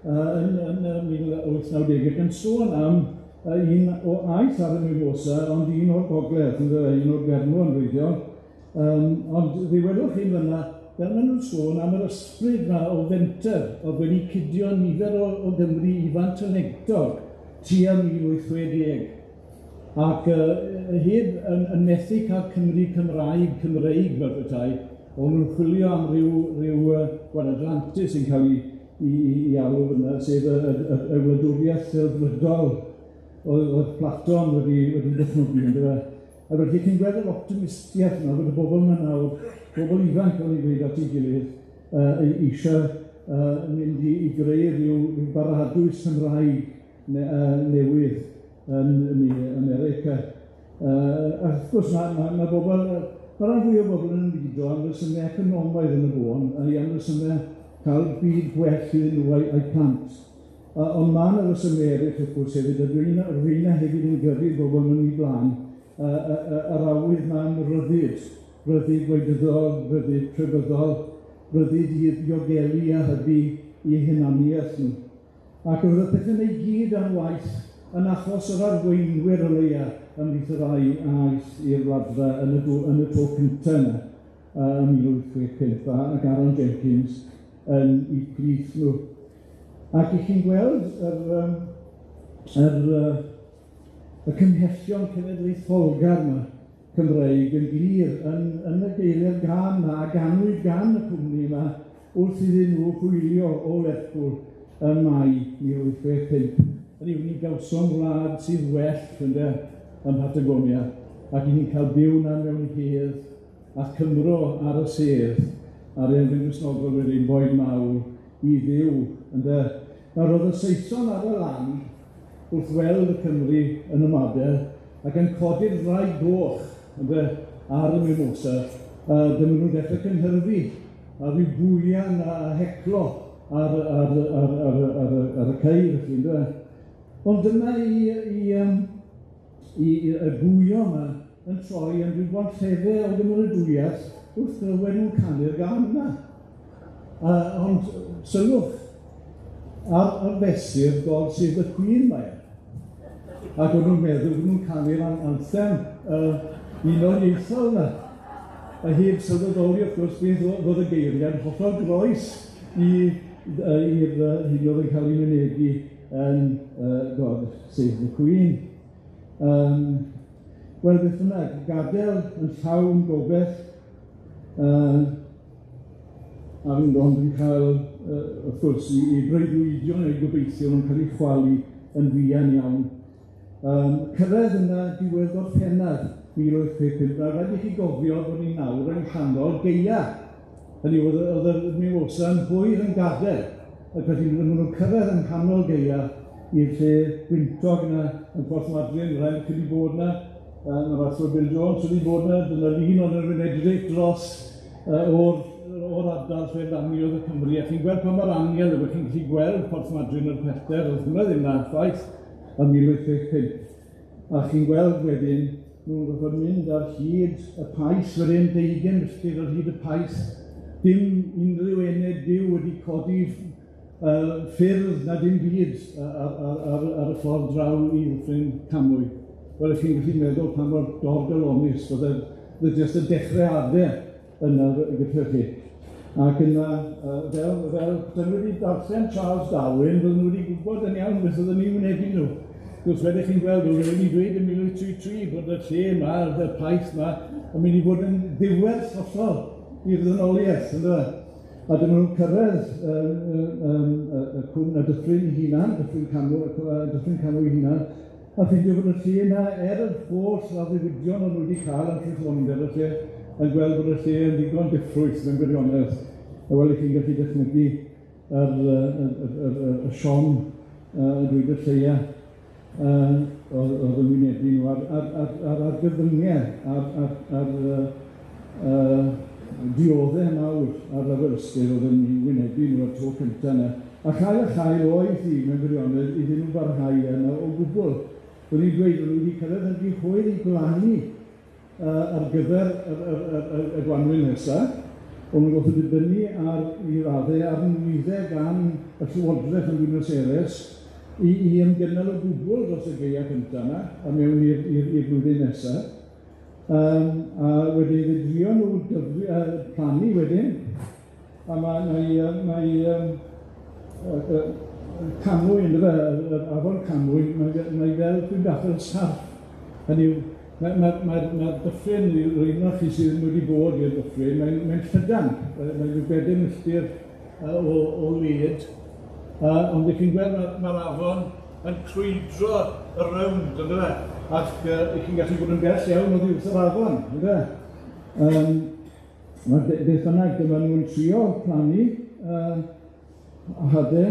yn 1890, ac yn sôn am un o aeth ar y Mimosa, ond un o'r gogledd, un o'r Bermo yn wreiddiol. Ond fe welwch chi'n fyna, fel maen nhw'n sôn am yr ysbryd yma o fenter oedd wedi cydio nifer o Gymru ifanc talentog tua 1860. Ac heb yn methu cael Cymru Cymraeg Cymreig fel petai, o'n nhw'n chwilio am ryw Atlantis yn cael ei alw fyna, sef y wladwriaeth ddelfrydol oedd Platon wedi dychmygu, yndyfe. A felly chi'n gweld yr optimistiaeth yma, bod y bobl yma nawr, bobl ifanc, fel i'n gweud at ei gilydd, eisiau mynd i greu rhyw baradwys Cymraeg newydd yn America. A wrth gwrs, mae bobl, mae rhan fwy o bobl yn ymfudo am resymau economaidd yn y bôn, a am resymau cael byd gwell iddyn nhw a'u plant. Ond mae yna resymau eraill, wrth gwrs, hefyd, a rheina hefyd yn gyrru bobl yn ei blaen, yr awydd 'ma am ryddid, ryddid gwleidyddol, ryddid crefyddol, ryddid i ddiogelu a hybu 'u hunaniaeth nw. Ac roedd y pethe 'na i gyd ar waith yn achos yr arweinwyr o leia ymhlith y rai aeth i'r Wladfa yn y yn y tro cynta yna ym 1865 ac Aaron Jenkins yn 'u plith nw. Ac 'ych chi'n gweld yr yym yr yy y cymhellion cenedlaetholgar 'ma Cymreig yn glir yn yn y geiriau'r gân 'ma a ganwyd gan y cwmni yma wrth iddyn nw hwylio o Lerpwl ym Mai 1865. Hynny yw, mi gawsom wlad sydd well, ynde, ym Mhatagonia, ac 'yn ni'n cael byw 'na mewn hedd a Cymro ar y sedd, a'r Elfyn Gristnogol wedyn, boed mawr i Dduw, ynde. Nawr o'dd y Saeson ar y lan wrth weld y Cymry yn ymadel ac yn codi'r ddraig goch, ynde, ar y Mimosa, dyma nw'n dechre cynhyrfu, a ryw bwyan a heclo ar ar ar ar ar y ar y ceir, felly, yndyfe? Ond dyma i i yym i i y bwyo 'ma yn troi yn ryw bonllefau o gymeradwyaeth wrth glywed nw'n canu'r gân yma. Ond sylwch, ar ar fesur God Save the Queen mae e. Ac o'n nw'n meddwl bod nw'n canu'r anthem unoliaethol 'na. A heb sylweddoli wrth gwrs beth o'dd y geiriau'n hollol groes i i'r hyn o'dd yn ca'l 'i mynegi yn God Save the Queen. Wel, beth bynnag, gadel yn llawn gobeth, a fi'n ond yn cael, wrth gwrs, i breuddwydio neu gobeithio nhw'n cael eu chwalu yn fuan iawn. Cyrraedd yna diwedd Gorffennaf 1865, a rhaid i chi gofio bod ni nawr yng nghanol gaea. Hynny yw, o'dd y Mimosa yn hwyr yn gadel, ac felly maen nhw'n cyrraedd yng nghanol gaea i'r lle gwyntog yna yn Porth Madryn, rhaid chi wedi bod yna, mae'r athro Bill Jones wedi bod yna, dyna lun o'n nhw'n edrych dros o'r ardal lle laniodd y Cymry, a chi'n gweld pa mor anial yw e, chi'n gallu gweld Porth Madryn o'r pellter, oedd hwnna ddim na ffaith ym 1865. A chi'n gweld wedyn, nhw'n gorfod mynd ar hyd y paith, wedyn 20 milltir ar hyd y paith, dim unrhyw ened byw wedi codi ffyrdd na dim byd ar y ffordd draw i Ddyffryn Camwy. Wel, chi'n gallu meddwl pa mor dorgalonis oedd e jyst y dechreuadau yna gyda chi. Ac yna, fel dyn nhw wedi darllen Charles Darwin, fydden nhw wedi gwybod yn iawn beth oedden ni'n wynebu nhw. Gwrs, fel ych chi'n gweld, oedd wedi dweud yn 1833 bod y lle yma, y paith yma, yn mynd i fod yn ddiwedd hollol i'r ddynoliaeth, yndyfe? A dyma nhw'n cyrraedd y cwm na Dyffryn ei hunan, Dyffryn Camwy, Dyffryn Camwy ei hunan, a ffeindio bod y lle yna, er yr holl addewidion o'n nhw wedi cael yn ffrwythlondeb y lle, yn gweld bod y lle yn ddigon diffrwyth mewn gwirionedd. A wel, 'ych chi'n gallu dychmygu yr siom yn dweud y lleia oedd yn wynebu nhw ar argyfyngau, ar dioddau mawr ar lefel ystyr oedd yn wynebu nhw ar tro cyntaf yna. A chael a chael oedd hi mewn gwirionedd iddyn nhw barhau yna o gwbl. O'n i'n dweud, o'n nhw wedi cyrraedd yn rhy hwyr i blannu ar gyfer y gwanwyn nesaf. O'n nhw'n gorfod dibynnu ar i raddau ar nwyddau gan y Llywodraeth yn Buenos Aires i ymgynnal o gwbl dros y gaea cyntaf yna a mewn i'r flwyddyn nesaf. A wedyn fe drio nhw plannu wedyn, a mae Camwy, yndyfe, yr afon Camwy, mae fel rhyw fath o sarff. Hynny yw, mae'r dyffryn, rhywun o'r chi sydd ddim wedi bod i'r dyffryn, mae'n llydan, mae'n rhyw 4 milltir o led, ond ych chi'n gweld mae'r afon yn crwydro y rownd, yndyfe? Ac ych chi'n gallu bod yn bell iawn oddi wrth yr afon, yndyfe? Beth bynnag, dyma nhw'n trio plannu hade,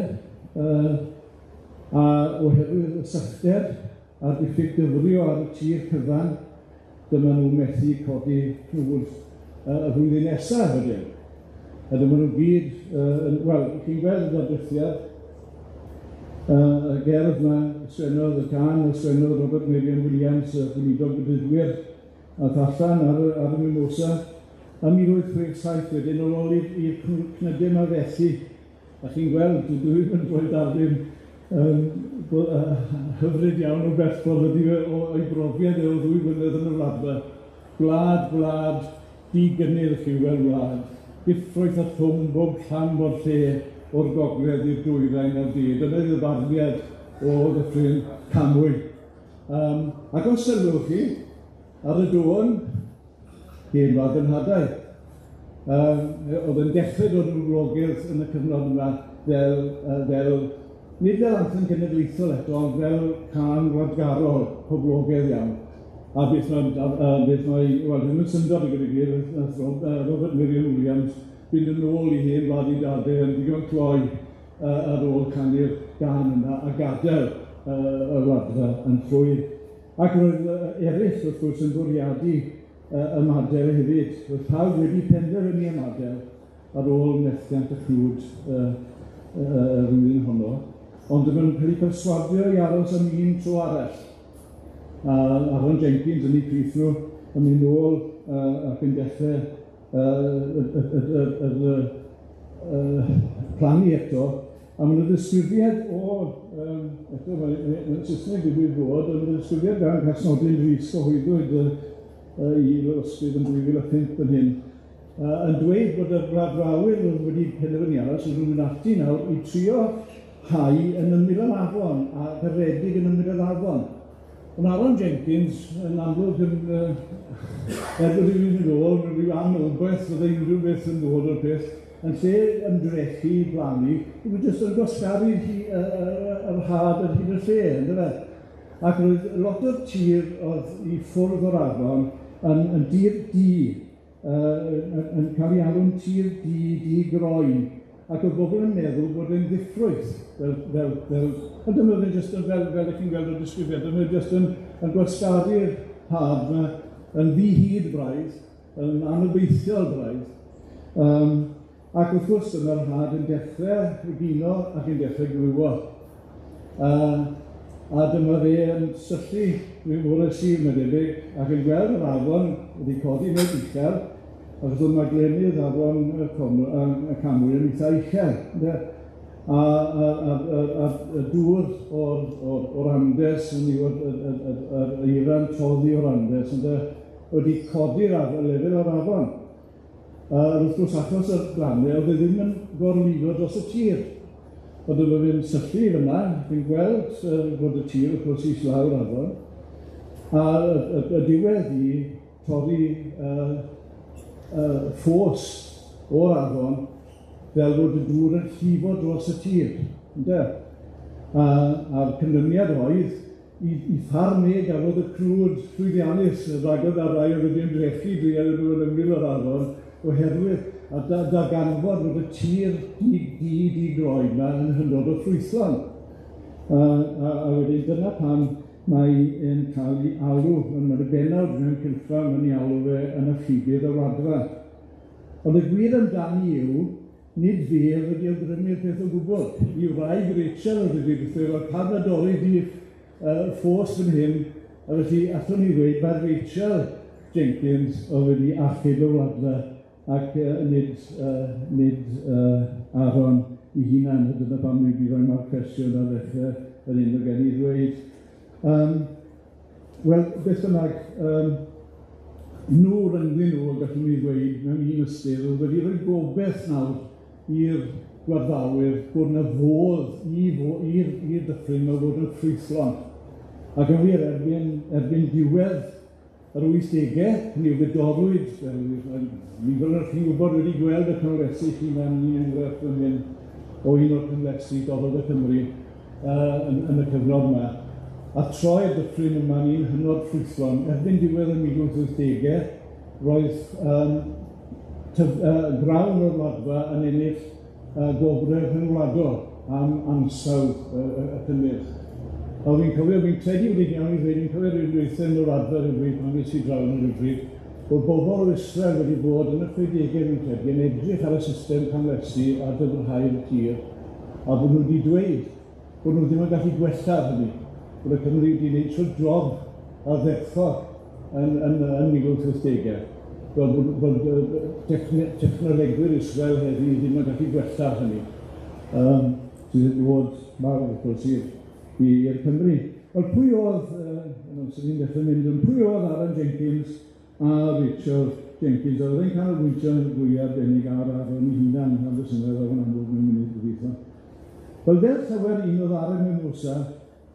a oherwydd y sychder a'r diffyg dyfrio ar y tir cyfan, dyma nhw'n methu codi ffrwd y flwyddyn nesaf wedyn. A dyma nhw gyd, wel, chi'n gweld y dadrithiad, Y gerdd 'ma sgwennodd y gân a sgwennodd Robert Meirion Williams, y gweinidog Bedyddwyr, ath allan ar y Mimosa ym 1867 wedyn ar ôl i'r cnyde 'ma fethu, a chi'n gweld, dwi ddim yn rhoi darlun hyfryd iawn o bell ffordd ydi fe o'i brofiad e o 2 flynedd yn y Wladfa. Gwlad, gwlad, digynnyrch yw fel wlad, diffrwyth a thwm bob llam o'r lle, o'r gogledd i'r dwyrain a'r de. Dyna ddyfarniad o Ddyffryn Camwy. Ac os sylwch chi, ar y dôn, hen wlad fy nhadau. Oedd yn dechrau dod yn boblogaidd yn y cyfnod yma fel nid fel anthem genedlaethol eto, ond fel cân wladgarol poblogaidd iawn. A beth mae, wel, ddim yn syndod i gweud y gwir, nath Robert Meirion Williams fynd yn ôl i hen wlad ei dadau yn ddigon cloi ar ôl canu'r gân yna a gadael y wladfa yn llwyr. Ac roedd eraill, wrth gwrs, yn bwriadu ymadael hefyd. Roedd pawb wedi penderfynu ymadael ar ôl methiant y cnwd y flwyddyn honno, ond dyma nhw'n cael eu perswadio i aros am un tro arall. A Aaron Jenkins yn eu plith nhw yn mynd nôl ac yn dechrau plannu eto, a maen nhw'n ddisgrifiad o, eto mae'n Saesneg digwydd bod, ond mae'n ddisgrifiad gan Casnodyn Rhys gyhoeddwyd i Lywysgryf yn 2005 yn hyn, yn dweud bod y gwladfawyr oedd wedi penderfynu aros yn mynd ati nawr i trio hau yn ymyl yr afon a garedig yn ymyl yr afon. Ond Aaron Jenkins yn amlwg yn, er bod hi'n mynd yn ôl, mewn rhyw anobaith fydde unrhyw beth yn dod o'r peth, yn lle ymdrechu i blannu, oedd jyst yn gwasgaru yr had ar hyd y lle, yndyfe? Ac roedd lot o'r tir oedd i ffwrdd o'r afon yn dir du, yn cael ei alw'n tir du, du groen, ac oedd bobl yn meddwl bod e'n ddiffrwyth, ond dyma fe jyst yn fel ych chi'n gweld o'r disgrifiad, dyma fe jyst yn gwasgaru'r had yma yn ddi-hid braidd, yn anobeithiol braidd. Ac wrth gwrs dyma'r had yn dechrau egino ac yn dechrau gwywo. A dyma fe yn syllu rhyw fore Sul, mae'n debyg, ac yn gweld yr afon wedi codi mewn uchel, achos oedd maglenydd afon y Camwy yn eitha uchel, ynde? A dŵr o'r Andes, yn yr eira'n toddi o'r Andes, ynde, wedi codi'r lefel o'r afon. Wrth gwrs, achos y glannau, oedd e ddim yn gorlifo dros y tir. Ond oedd fe'n syllu fyna, fi'n gweld bod y tir, wrth gwrs, islaw'r afon, a y diwedd i torri ffos o'r afon fel bod y dŵr yn llifo dros y tir, ynde? A'r canlyniad oedd i ffarm e gafodd y crwd llwyddiannus rhagor ar rai oedd wedi ymdrechu drial nhw yn ymyl o'r afon, oherwydd a darganfod bod y tir di-groen 'ma yn hynod o ffrwythlon. A wedyn dyna pam mae e'n cael ei alw, mae'n y bennawd mewn cylchgrawn yn ei alw fe yn achubydd y wladfa. Ond y gwir amdani yw, nid fe oedd wedi awgrymu'r peth o gwbl. I wraig Rachel oedd wedi dweud, wel, pam na dorri di ffos fan hyn, a felly allwn ni ddweud mae Rachel Jenkins oedd wedi achub y wladfa ac nid Aaron ei hunan. Dyna pam ni wedi rhoi marc cwestiwn ar ddechrau yr un o gen i ddweud. Wel, beth bynnag, nhw rhyngddyn nhw, gallwn ni ddweud, mewn un ystyr, oedd wedi rhoi gobeith nawr i'r gwladfawyr bod 'na fodd i'r dyffryn 'ma fod yn ffrwythlon. Ac yn wir, erbyn diwedd yr 80au, hynny yw fe dorrwyd, nifer o'r chi'n gwybod wedi gweld y cynwresi chi mewn un enghraifft fan hyn o un o'r cynwresi dorrodd y Cymru yn y cyfnod yma. A troi'r dyffryn yma'n un hynod ffrwythlon. Erbyn diwedd y 1880au, roedd grawn o'r wladfa yn ennill gwobrau rhyngwladol am ansawdd y cynnyrch. A fi'n cofio, fi'n credu wedi iawn i ddweud, fi'n cofio rhyw dweithio yn yr wladfa rhywbryd pan ges i draw yn rhywbryd, bod bobl o Israel wedi bod yn y 60au fi'n credu, yn edrych ar y system camlesi a dyfrhau'r tir, a bod nhw wedi dweud bod nhw ddim yn gallu gwella hynny, bod y Cymry wedi gwneud trwy job ardderchog yn 1880au, fel bod technolegwyr Israel heddiw ddim yn gallu gwella hynny. Sydd wedi bod mawr, wrth gwrs, i'r Cymry. Wel, pwy oedd, amser ni'n dechrau mynd, ond pwy oedd Aaron Jenkins a Rachel Jenkins? Oedd e'n canolbwyntio yn fwy arbennig ar Aaron ei hunan, am fy syniad oedd yn amlwg mewn munud gobeithio. Wel, fel llawer un oedd ar y Mimosa,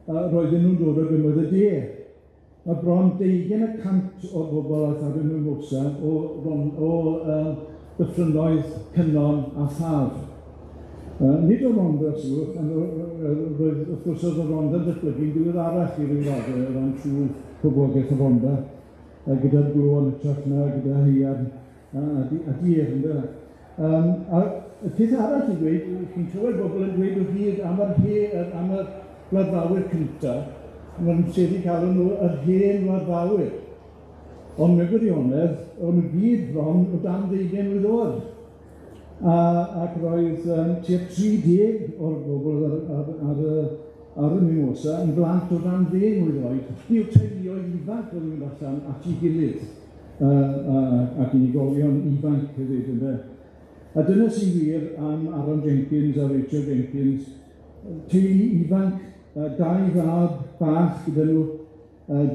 roedden nhw'n dod o gymoedd y de. Mae bron 20% o'r bobl aeth ar y Mimosa o dyffrynnoedd Cynon a Thaf. Nid o Rhondda, sylwch, ond roedd, wrth gwrs, oedd y Rhondda'n datblygu'n ddiweddarach i ryw raddau o ran trwy poblogaeth y Rhondda, gyda'r glo yn hytrach na gyda haearn a dir, ynde? A y peth arall i ddweud, chi'n clywed bobl yn dweud o hyd am yr am y gwladfawyr cynta, maen nhw'n tueddu cael nhw yr hen wladfawyr. Ond mewn gwirionedd, o'n nhw gyd bron o dan 20 mlwydd oed. Ac roedd tua 30 o'r bobl ar y Mimosa yn blant o dan 10 mlwydd oed. Yw teuluoedd ifanc oedd yn mynd allan at ei gilydd, ac unigolion ifanc hefyd, ynde. A dyna sy'n wir am Aaron Jenkins a Rachel Jenkins, teulu ifanc, dau fab bach gyda nhw,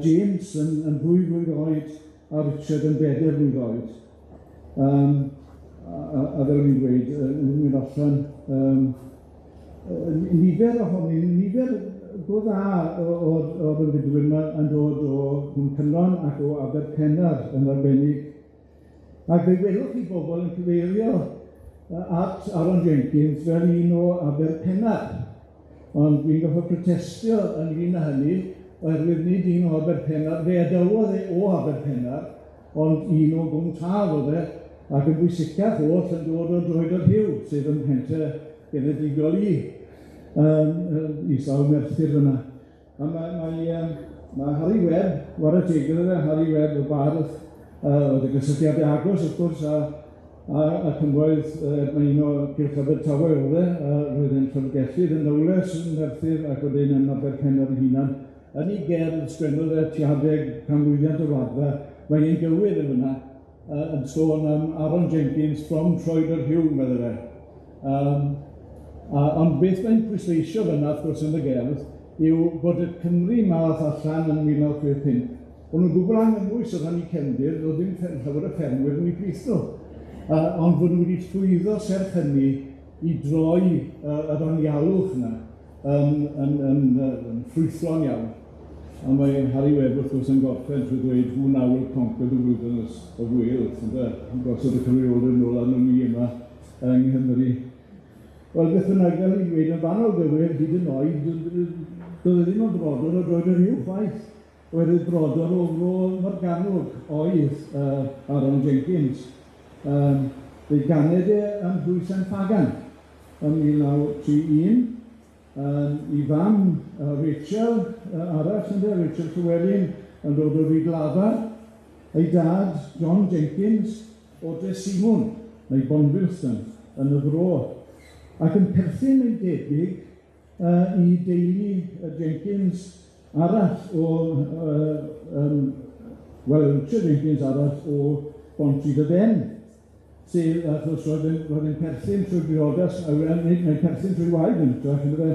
James yn 2 flwydd oed a Richard yn 4 blwydd oed. A fel o'n i'n dweud, yn mynd allan, nifer ohonyn, nifer go dda o'r ymfudwyr yma yn dod o Cwm Cynon ac o Aberpennar yn arbennig. Ac fe welwch chi bobl yn cyfeirio at Aaron Jenkins fel un o Aberpennar. Ond dwi'n gorfod protestio ynglyn â hynny, oherwydd nid un o Aberpennar, fe adawodd e o Aberpennar, ond un o Gwm Taf oedd e, ac yn bwysicach oll yn dod o Droed o'r Rhiw, sef ym mhentre genedigol i, i sawl Merthyr fyna. A mae Harry Webb, whare teg iddo fe, Harry Webb o bardd, oedd y gysylltiadau agos wrth gwrs, a cymoedd, mae un o Cylch Abertawe oedd e, roedd e'n llyfrgellydd yn Nowles yn Merthyr ac wedyn yn Aberpennar ei hunan. Yn ei gerdd sgwennodd e tua adeg canmlwyddiant y Wladfa, mae e'n gywir yn fyna, yn sôn am Aaron Jenkins from Troed yr Rhiw, medde fe. Ond beth mae'n pwysleisio fyna, wrth gwrs, yn y gerdd, yw bod y Cymry 'ma ath allan yn 1965, o'n nhw'n gwbl anghymwys o ran eu cefndir, doedd ddim llawer o ffermwyr yn eu plith nhw. Ond fod nhw wedi llwyddo serch hynny i droi yr anialwch yna yn ffrwythlon iawn. A mae Harry Webb wrth gwrs yn gorffen trwy ddweud who now will conquer the wilderness of Wales, ynde? Yn gosod y cyfrifoldeb nôl arno ni yma yng Nghymru. Wel, beth bynnag, fel i'n dweud, yn fanol gywir, hyd yn oed, doedd e ddim yn brodor o Droed y Rhiw chwaith. Oherwydd brodor o Fro Morgannwg oedd Aaron Jenkins. Fe ganed e ym Mhlwy San Ffagan ym 1931. I fam Rachel arall, ynde, Rachel Llewellyn, yn dod o Rydlafar. Ei dad, John Jenkins, o Dresimwn, neu Bonvilston, yn y fro. Ac yn perthyn ei debyg i deulu Jenkins arall o, wel, Richard Jenkins arall o Bontrhyd-y-fen, sef, achos roedd yn perthyn trwy briodas, mae'n perthyn trwy waed yn hytrach, yndyfe,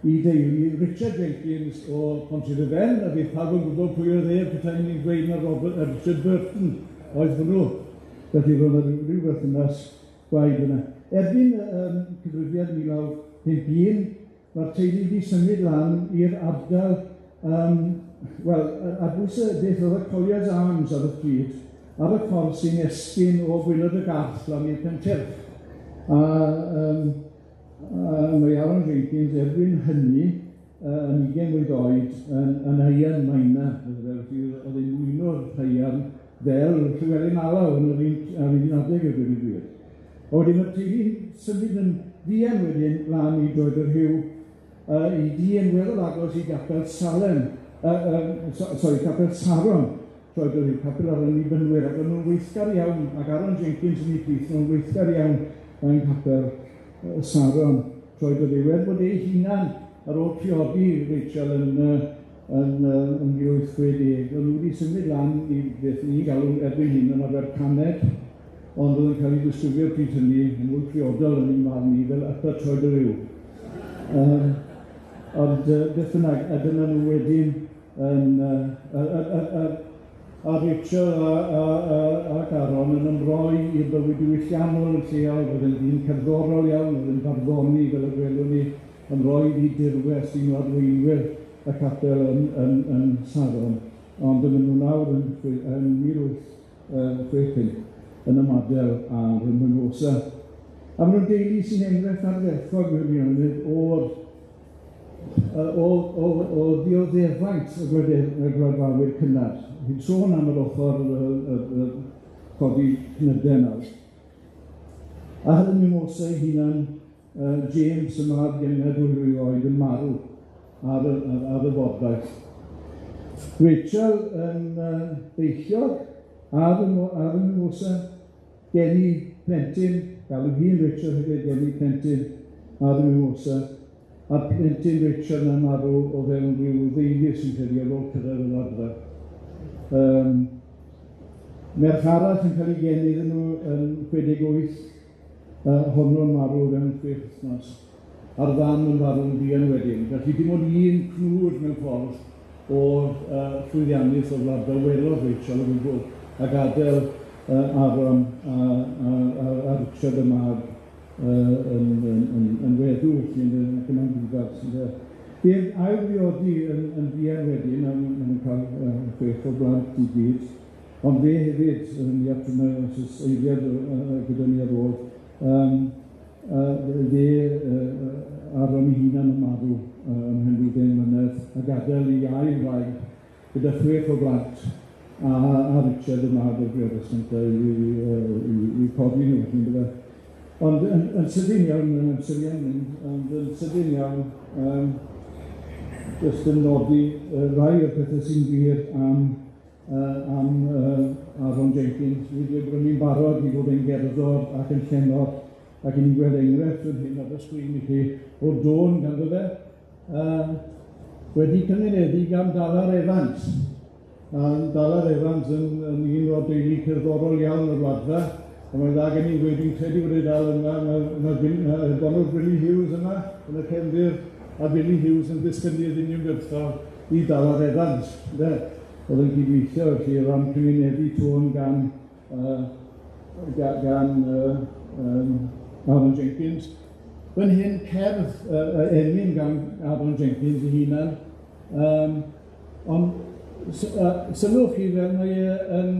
i deulu Richard Jenkins o Pontrhyd-y-fen, a bydd pawb yn gwybod pwy oedd e, petai ni'n dweud na Richard Burton oedd hwnnw. Felly roedd yna ryw berthynas gwaed yna. Erbyn cyfrifiad 1951, mae'r teulu wedi symud lan i'r ardal, wel, ar bwys y beth oedd y Collier's Arms ar y pryd, ar y ffordd sy'n esgyn o Gwaelod y Garth lan i'r Pentyrch. A mae Aaron Jenkins erbyn hynny yn 20 mlwydd oed yn haearn miner, felly oedd e'n mwynwr haearn fel Llywelyn Alaw yn yr un adeg y dweud y gwir. A wedyn mae'r teulu'n symud yn fuan wedyn lan i Droed y Rhiw, i dŷ yn weddol agos i Gapel Salem, sorry, Capel Saron, Troed y Rhiw, capel ar Annibynwyr, ac o'n nhw'n weithgar iawn, ac Aaron Jenkins yn ei plith, nhw'n weithgar iawn yng Nghapel Saron, Troed y Rhiw, er bod ei hunan ar ôl priodi Rachel yn 1860, o'n nhw wedi symud lan i beth ni'n galw erbyn hyn yn Abercaned, ond oedd yn cael ei ddisgrifio pryd hynny yn fwy priodol yn ein marn i fel Upper Troed-y-rhiw. Ond beth bynnag, a dyna nhw wedyn yn a Rachel ac Aaron yn ymroi i'r bywyd diwylliannol yn lleol, roedd yn ddyn cerddorol iawn, roedd yn barddoni fel y gwelwn ni, ymroi i dirwest un o arweinwyr y capel yn Saron, ond dyma nhw nawr yn 1865 yn ymadael â'r Mimosa. A maen nhw'n deulu sy'n enghraifft ardderchog mewn gwirionedd o'r o ddioddefaint y gwladfarwyr cynnar. Fi'n sôn am yr ochr codi cnydau nawr. A hynny Mimosa ei hunan, James y mab gened 2 oed yn marw ar y fordaith. Rachel yn beichiog ar y Mimosa, geni plentyn, galw hi'n Rachel hefyd, geni plentyn ar y Mimosa, a'r plentyn Rachel yn marw o fewn rhyw ddeufis yn credu ar ôl cyrraedd y wladfa. Merch arall yn cael ei geni iddyn nhw yn 68, honno'n marw o fewn 6 wythnos, a'r fam yn farw'n fuan wedyn. Felly dim ond un cnwd mewn ffordd o'r llwyddiannus o'r wladfa welodd Rachel o gwbl, a gadael Aaron a Richard y mab yn weddw, felly yn amddifad. Bu'n ail-briodi yn fuan wedyn, a maen nhw'n cael 6 o blant i gyd, ond fe hefyd, os oes eiliad gyda ni ar ôl, fe Aaron ei hunan yn marw ymhen rhyw 10 mlynedd, a gadael ei ail wraig gyda 6 o blant, a Richard y mab o'r briodas cyntaf i codi nhw, felly, yndyfe. Ond yn sydyn iawn, yn amser iawn, ond yn sydyn iawn, jyst yn nodi rai o'r pethau sy'n wir am Aaron Jenkins. Fi wedi bod ni'n barod i fod yn gerddor ac yn llenor, ac ni'n gweld enghraifft fan hyn ar y sgrin i chi o dôn ganddo fe, wedi cymunedu gan Dalar Evans. A Dalar Evans yn un o'r deulu cerddorol iawn o'r wladfa, a mae'n dda gen i ddweud, dwi'n credu bod e dal yma, mae Donald Billy Hughes yma yn y cefndir, a Billy Hughes yn disgynnydd uniongyrchol i Dalar Evans, ynde? Oedd yn cydweithio felly o ran cymunedi tôn gan Aaron Jenkins. Fan hyn cerdd emyn gan Aaron Jenkins ei hunan, ond sylwch chi fel mae yn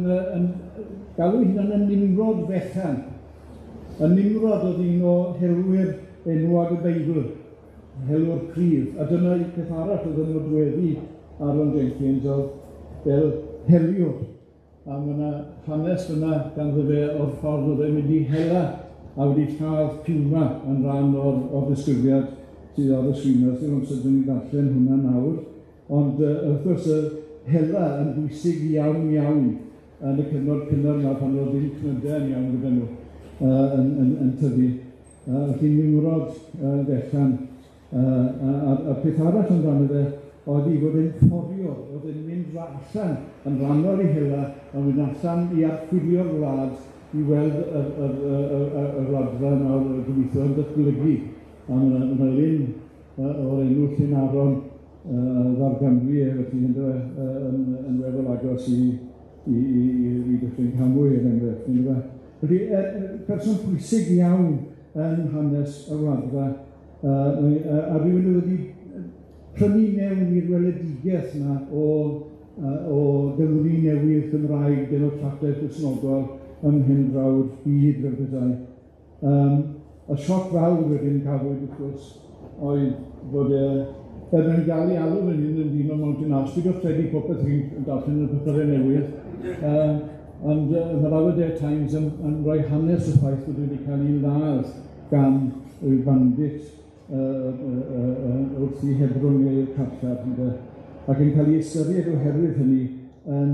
galw ei hunan yn Nimrod fechan. Y Nimrod oedd un o helwyr enwog y Beibl, helwr cryf, a dyna peth arall oedd yn nodweddu Aaron Jenkins oedd fel heliwr, a mae yna hanes yna ganddo fe o'r ffordd oedd e'n mynd i hela a wedi lladd piwma yn rhan o'r ddisgrifiad sydd ar y sgrin. Ddim amser dyn ni'n darllen hwnna nawr, ond wrth gwrs y hela yn bwysig iawn iawn yn y cyfnod cynnar yma pan oedd ddim cnydau yn iawn gyda nhw yn tyfu. Felly Nimrod fechan, a peth arall amdano fe oedd i fod yn fforio, oedd yn mynd allan yn rhannol i hela, yn mynd allan i archwilio'r wlad i weld y wladfa nawr gobeithio yn datblygu. A mae yna lun o'r enw Llyn Aron ddarganfu e, felly yn weddol agos i Dyffryn Camwy, er enghraifft, yndyfe. Felly, person pwysig iawn yn hanes y wladfa, a rhywun oedd wedi prynu mewn i'r weledigaeth yma o Gymru newydd Gymraeg democrataidd Cristnogol ym mhen draw'r byd fel petai. Y sioc fawr wedyn cafwyd, wrth gwrs, oedd fod er mae'n gael ei alw fan hyn yn ddyn o Mountain Ash, peidiwch credu popeth chi'n darllen yn y papurau newydd, ond mae'r Aberdare Times yn rhoi hanes y ffaith bod wedi cael ei ladd gan y bandit wrth i hebrwng i'r carchar, ac yn cael ei ystyried oherwydd hynny yn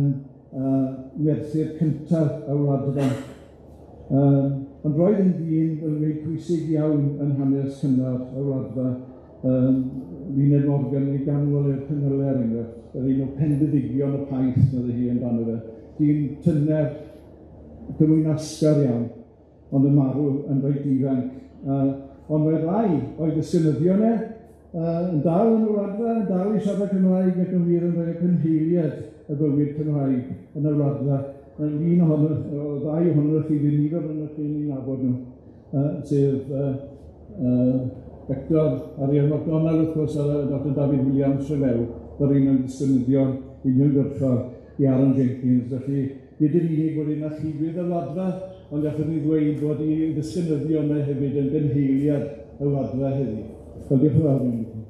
merthyr cyntaf y wladfa. Ond roedd yn ddyn yn reit pwysig iawn yn hanes cynnar y wladfa, Luned Morgan ei ganmol i'r cymylau er enghraifft, yr un o pendefigion y paith medde hi amdano fe, dyn tyner, gymwynasgar iawn, ond yn marw yn reit ifanc. Ond mae rai o'i ddisgynyddion e yn dal yn y Wladfa, yn dal i siarad Cymraeg ac yn wir yn rhai o cynheiliad y bywyd Cymraeg yn y Wladfa. Un ohono, o ddau ohonoch chi, fydd nifer ohonoch chi'n eu nabod nhw, sef Hector Arian MacDonald, wrth gwrs, a Dr Dafydd Williams Trelew, yr un o'n disgynyddion uniongyrchol i Aaron Jenkins. Felly, nid yn unig bod un archifydd y Wladfa, ond gallwn ni ddweud bod ei ddisgynyddion e hefyd yn gynheiliad y Wladfa heddiw. Wel, diolch yn fawr iawn i chi.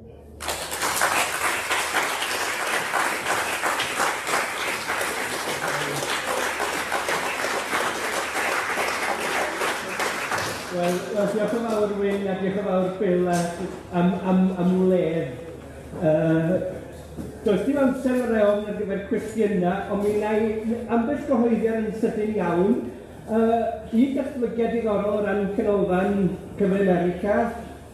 Wel, diolch yn fawr Wyn a diolch yn fawr Bill am wledd. Does dim amser yn reol ar gyfer cwestiynau, ond mi wna i ambell gyhoeddiad yn sydyn iawn. Un datblygiad diddorol o ran Canolfan Cymru America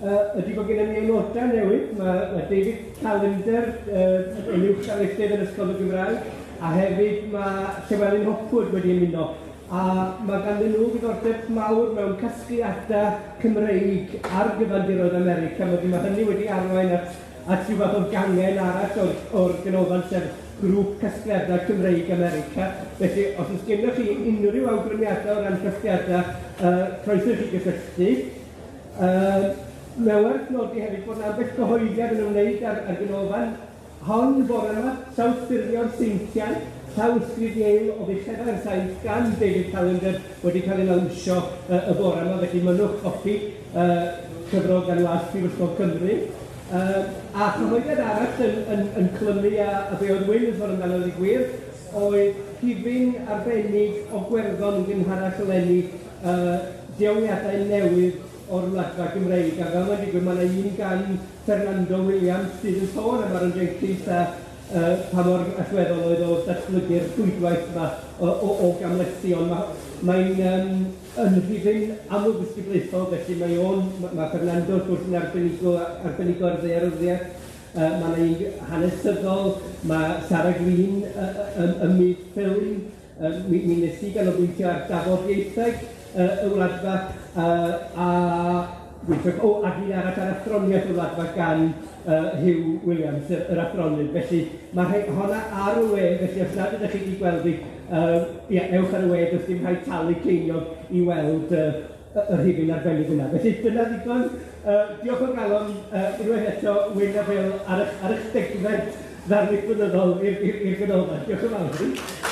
ydy bod gennym ni aelodau newydd. Mae David Callender yn uwch darlithydd yn Ysgol y Gymraeg, a hefyd mae Llywelyn Hopwood wedi ymuno. A mae ganddyn nhw ddiddordeb mawr mewn casgliadau Cymreig ar gyfandiroedd America. Mae hynny wedi arwain at rhyw fath o gangen arall o'r ganolfan, sef Grŵp Casgliadau Cymreig America. Felly, os oes gennych chi unrhyw awgrymiadau o ran casgliadau, croeso i chi gysylltu. Mae werth nodi hefyd bod 'na ambell gyhoeddiad yn ymwneud â'r ganolfan hon bore yma, trawsffurfio'r Seintiau, llawysgrif Yale o Fucheddau'r Saint gan David Callender wedi cael ei lawnsio y bore yma, felly mynnwch gopi cyfrol gan Wasg Prifysgol Cymru. A chyhoeddiad arall yn clymu a be oedd Wyn yn sôn amdano ddeud gwir, oedd rhifyn arbennig o Gwerddon yn gynharach eleni, deongliadau newydd o'r Wladfa Gymreig, a fel mae'n digwydd, mae yna un gan Fernando Williams sydd yn sôn am Aaron Jenkins a pa mor allweddol oedd o datblygu'r rhwydwaith yma o gamlesi, ond mae'n yn rhifyn amlddisgyblaethol, felly mae o'n, mae Fernando wrth gwrs yn arbenigo ar ddaearyddiaeth, mae yna un hanesyddol, mae Sarah Green ym myd ffilm, mi wnes i ganolbwyntio ar dafodieitheg y Wladfa, a ac un arall ar athroniaeth y Wladfa gan Hugh Williams, yr athronydd. Felly mae rhai honna ar y we, felly os nad ydych chi wedi gweld hi, ia, ewch ar y we, does dim rhaid talu ceiniog i weld y rhifyn arbennig yna. Felly dyna ddigon. Diolch o galon unwaith eto, Wyn a Bill, ar eich degfed ddarlith flynyddol i'r ganolfan. Diolch yn fawr.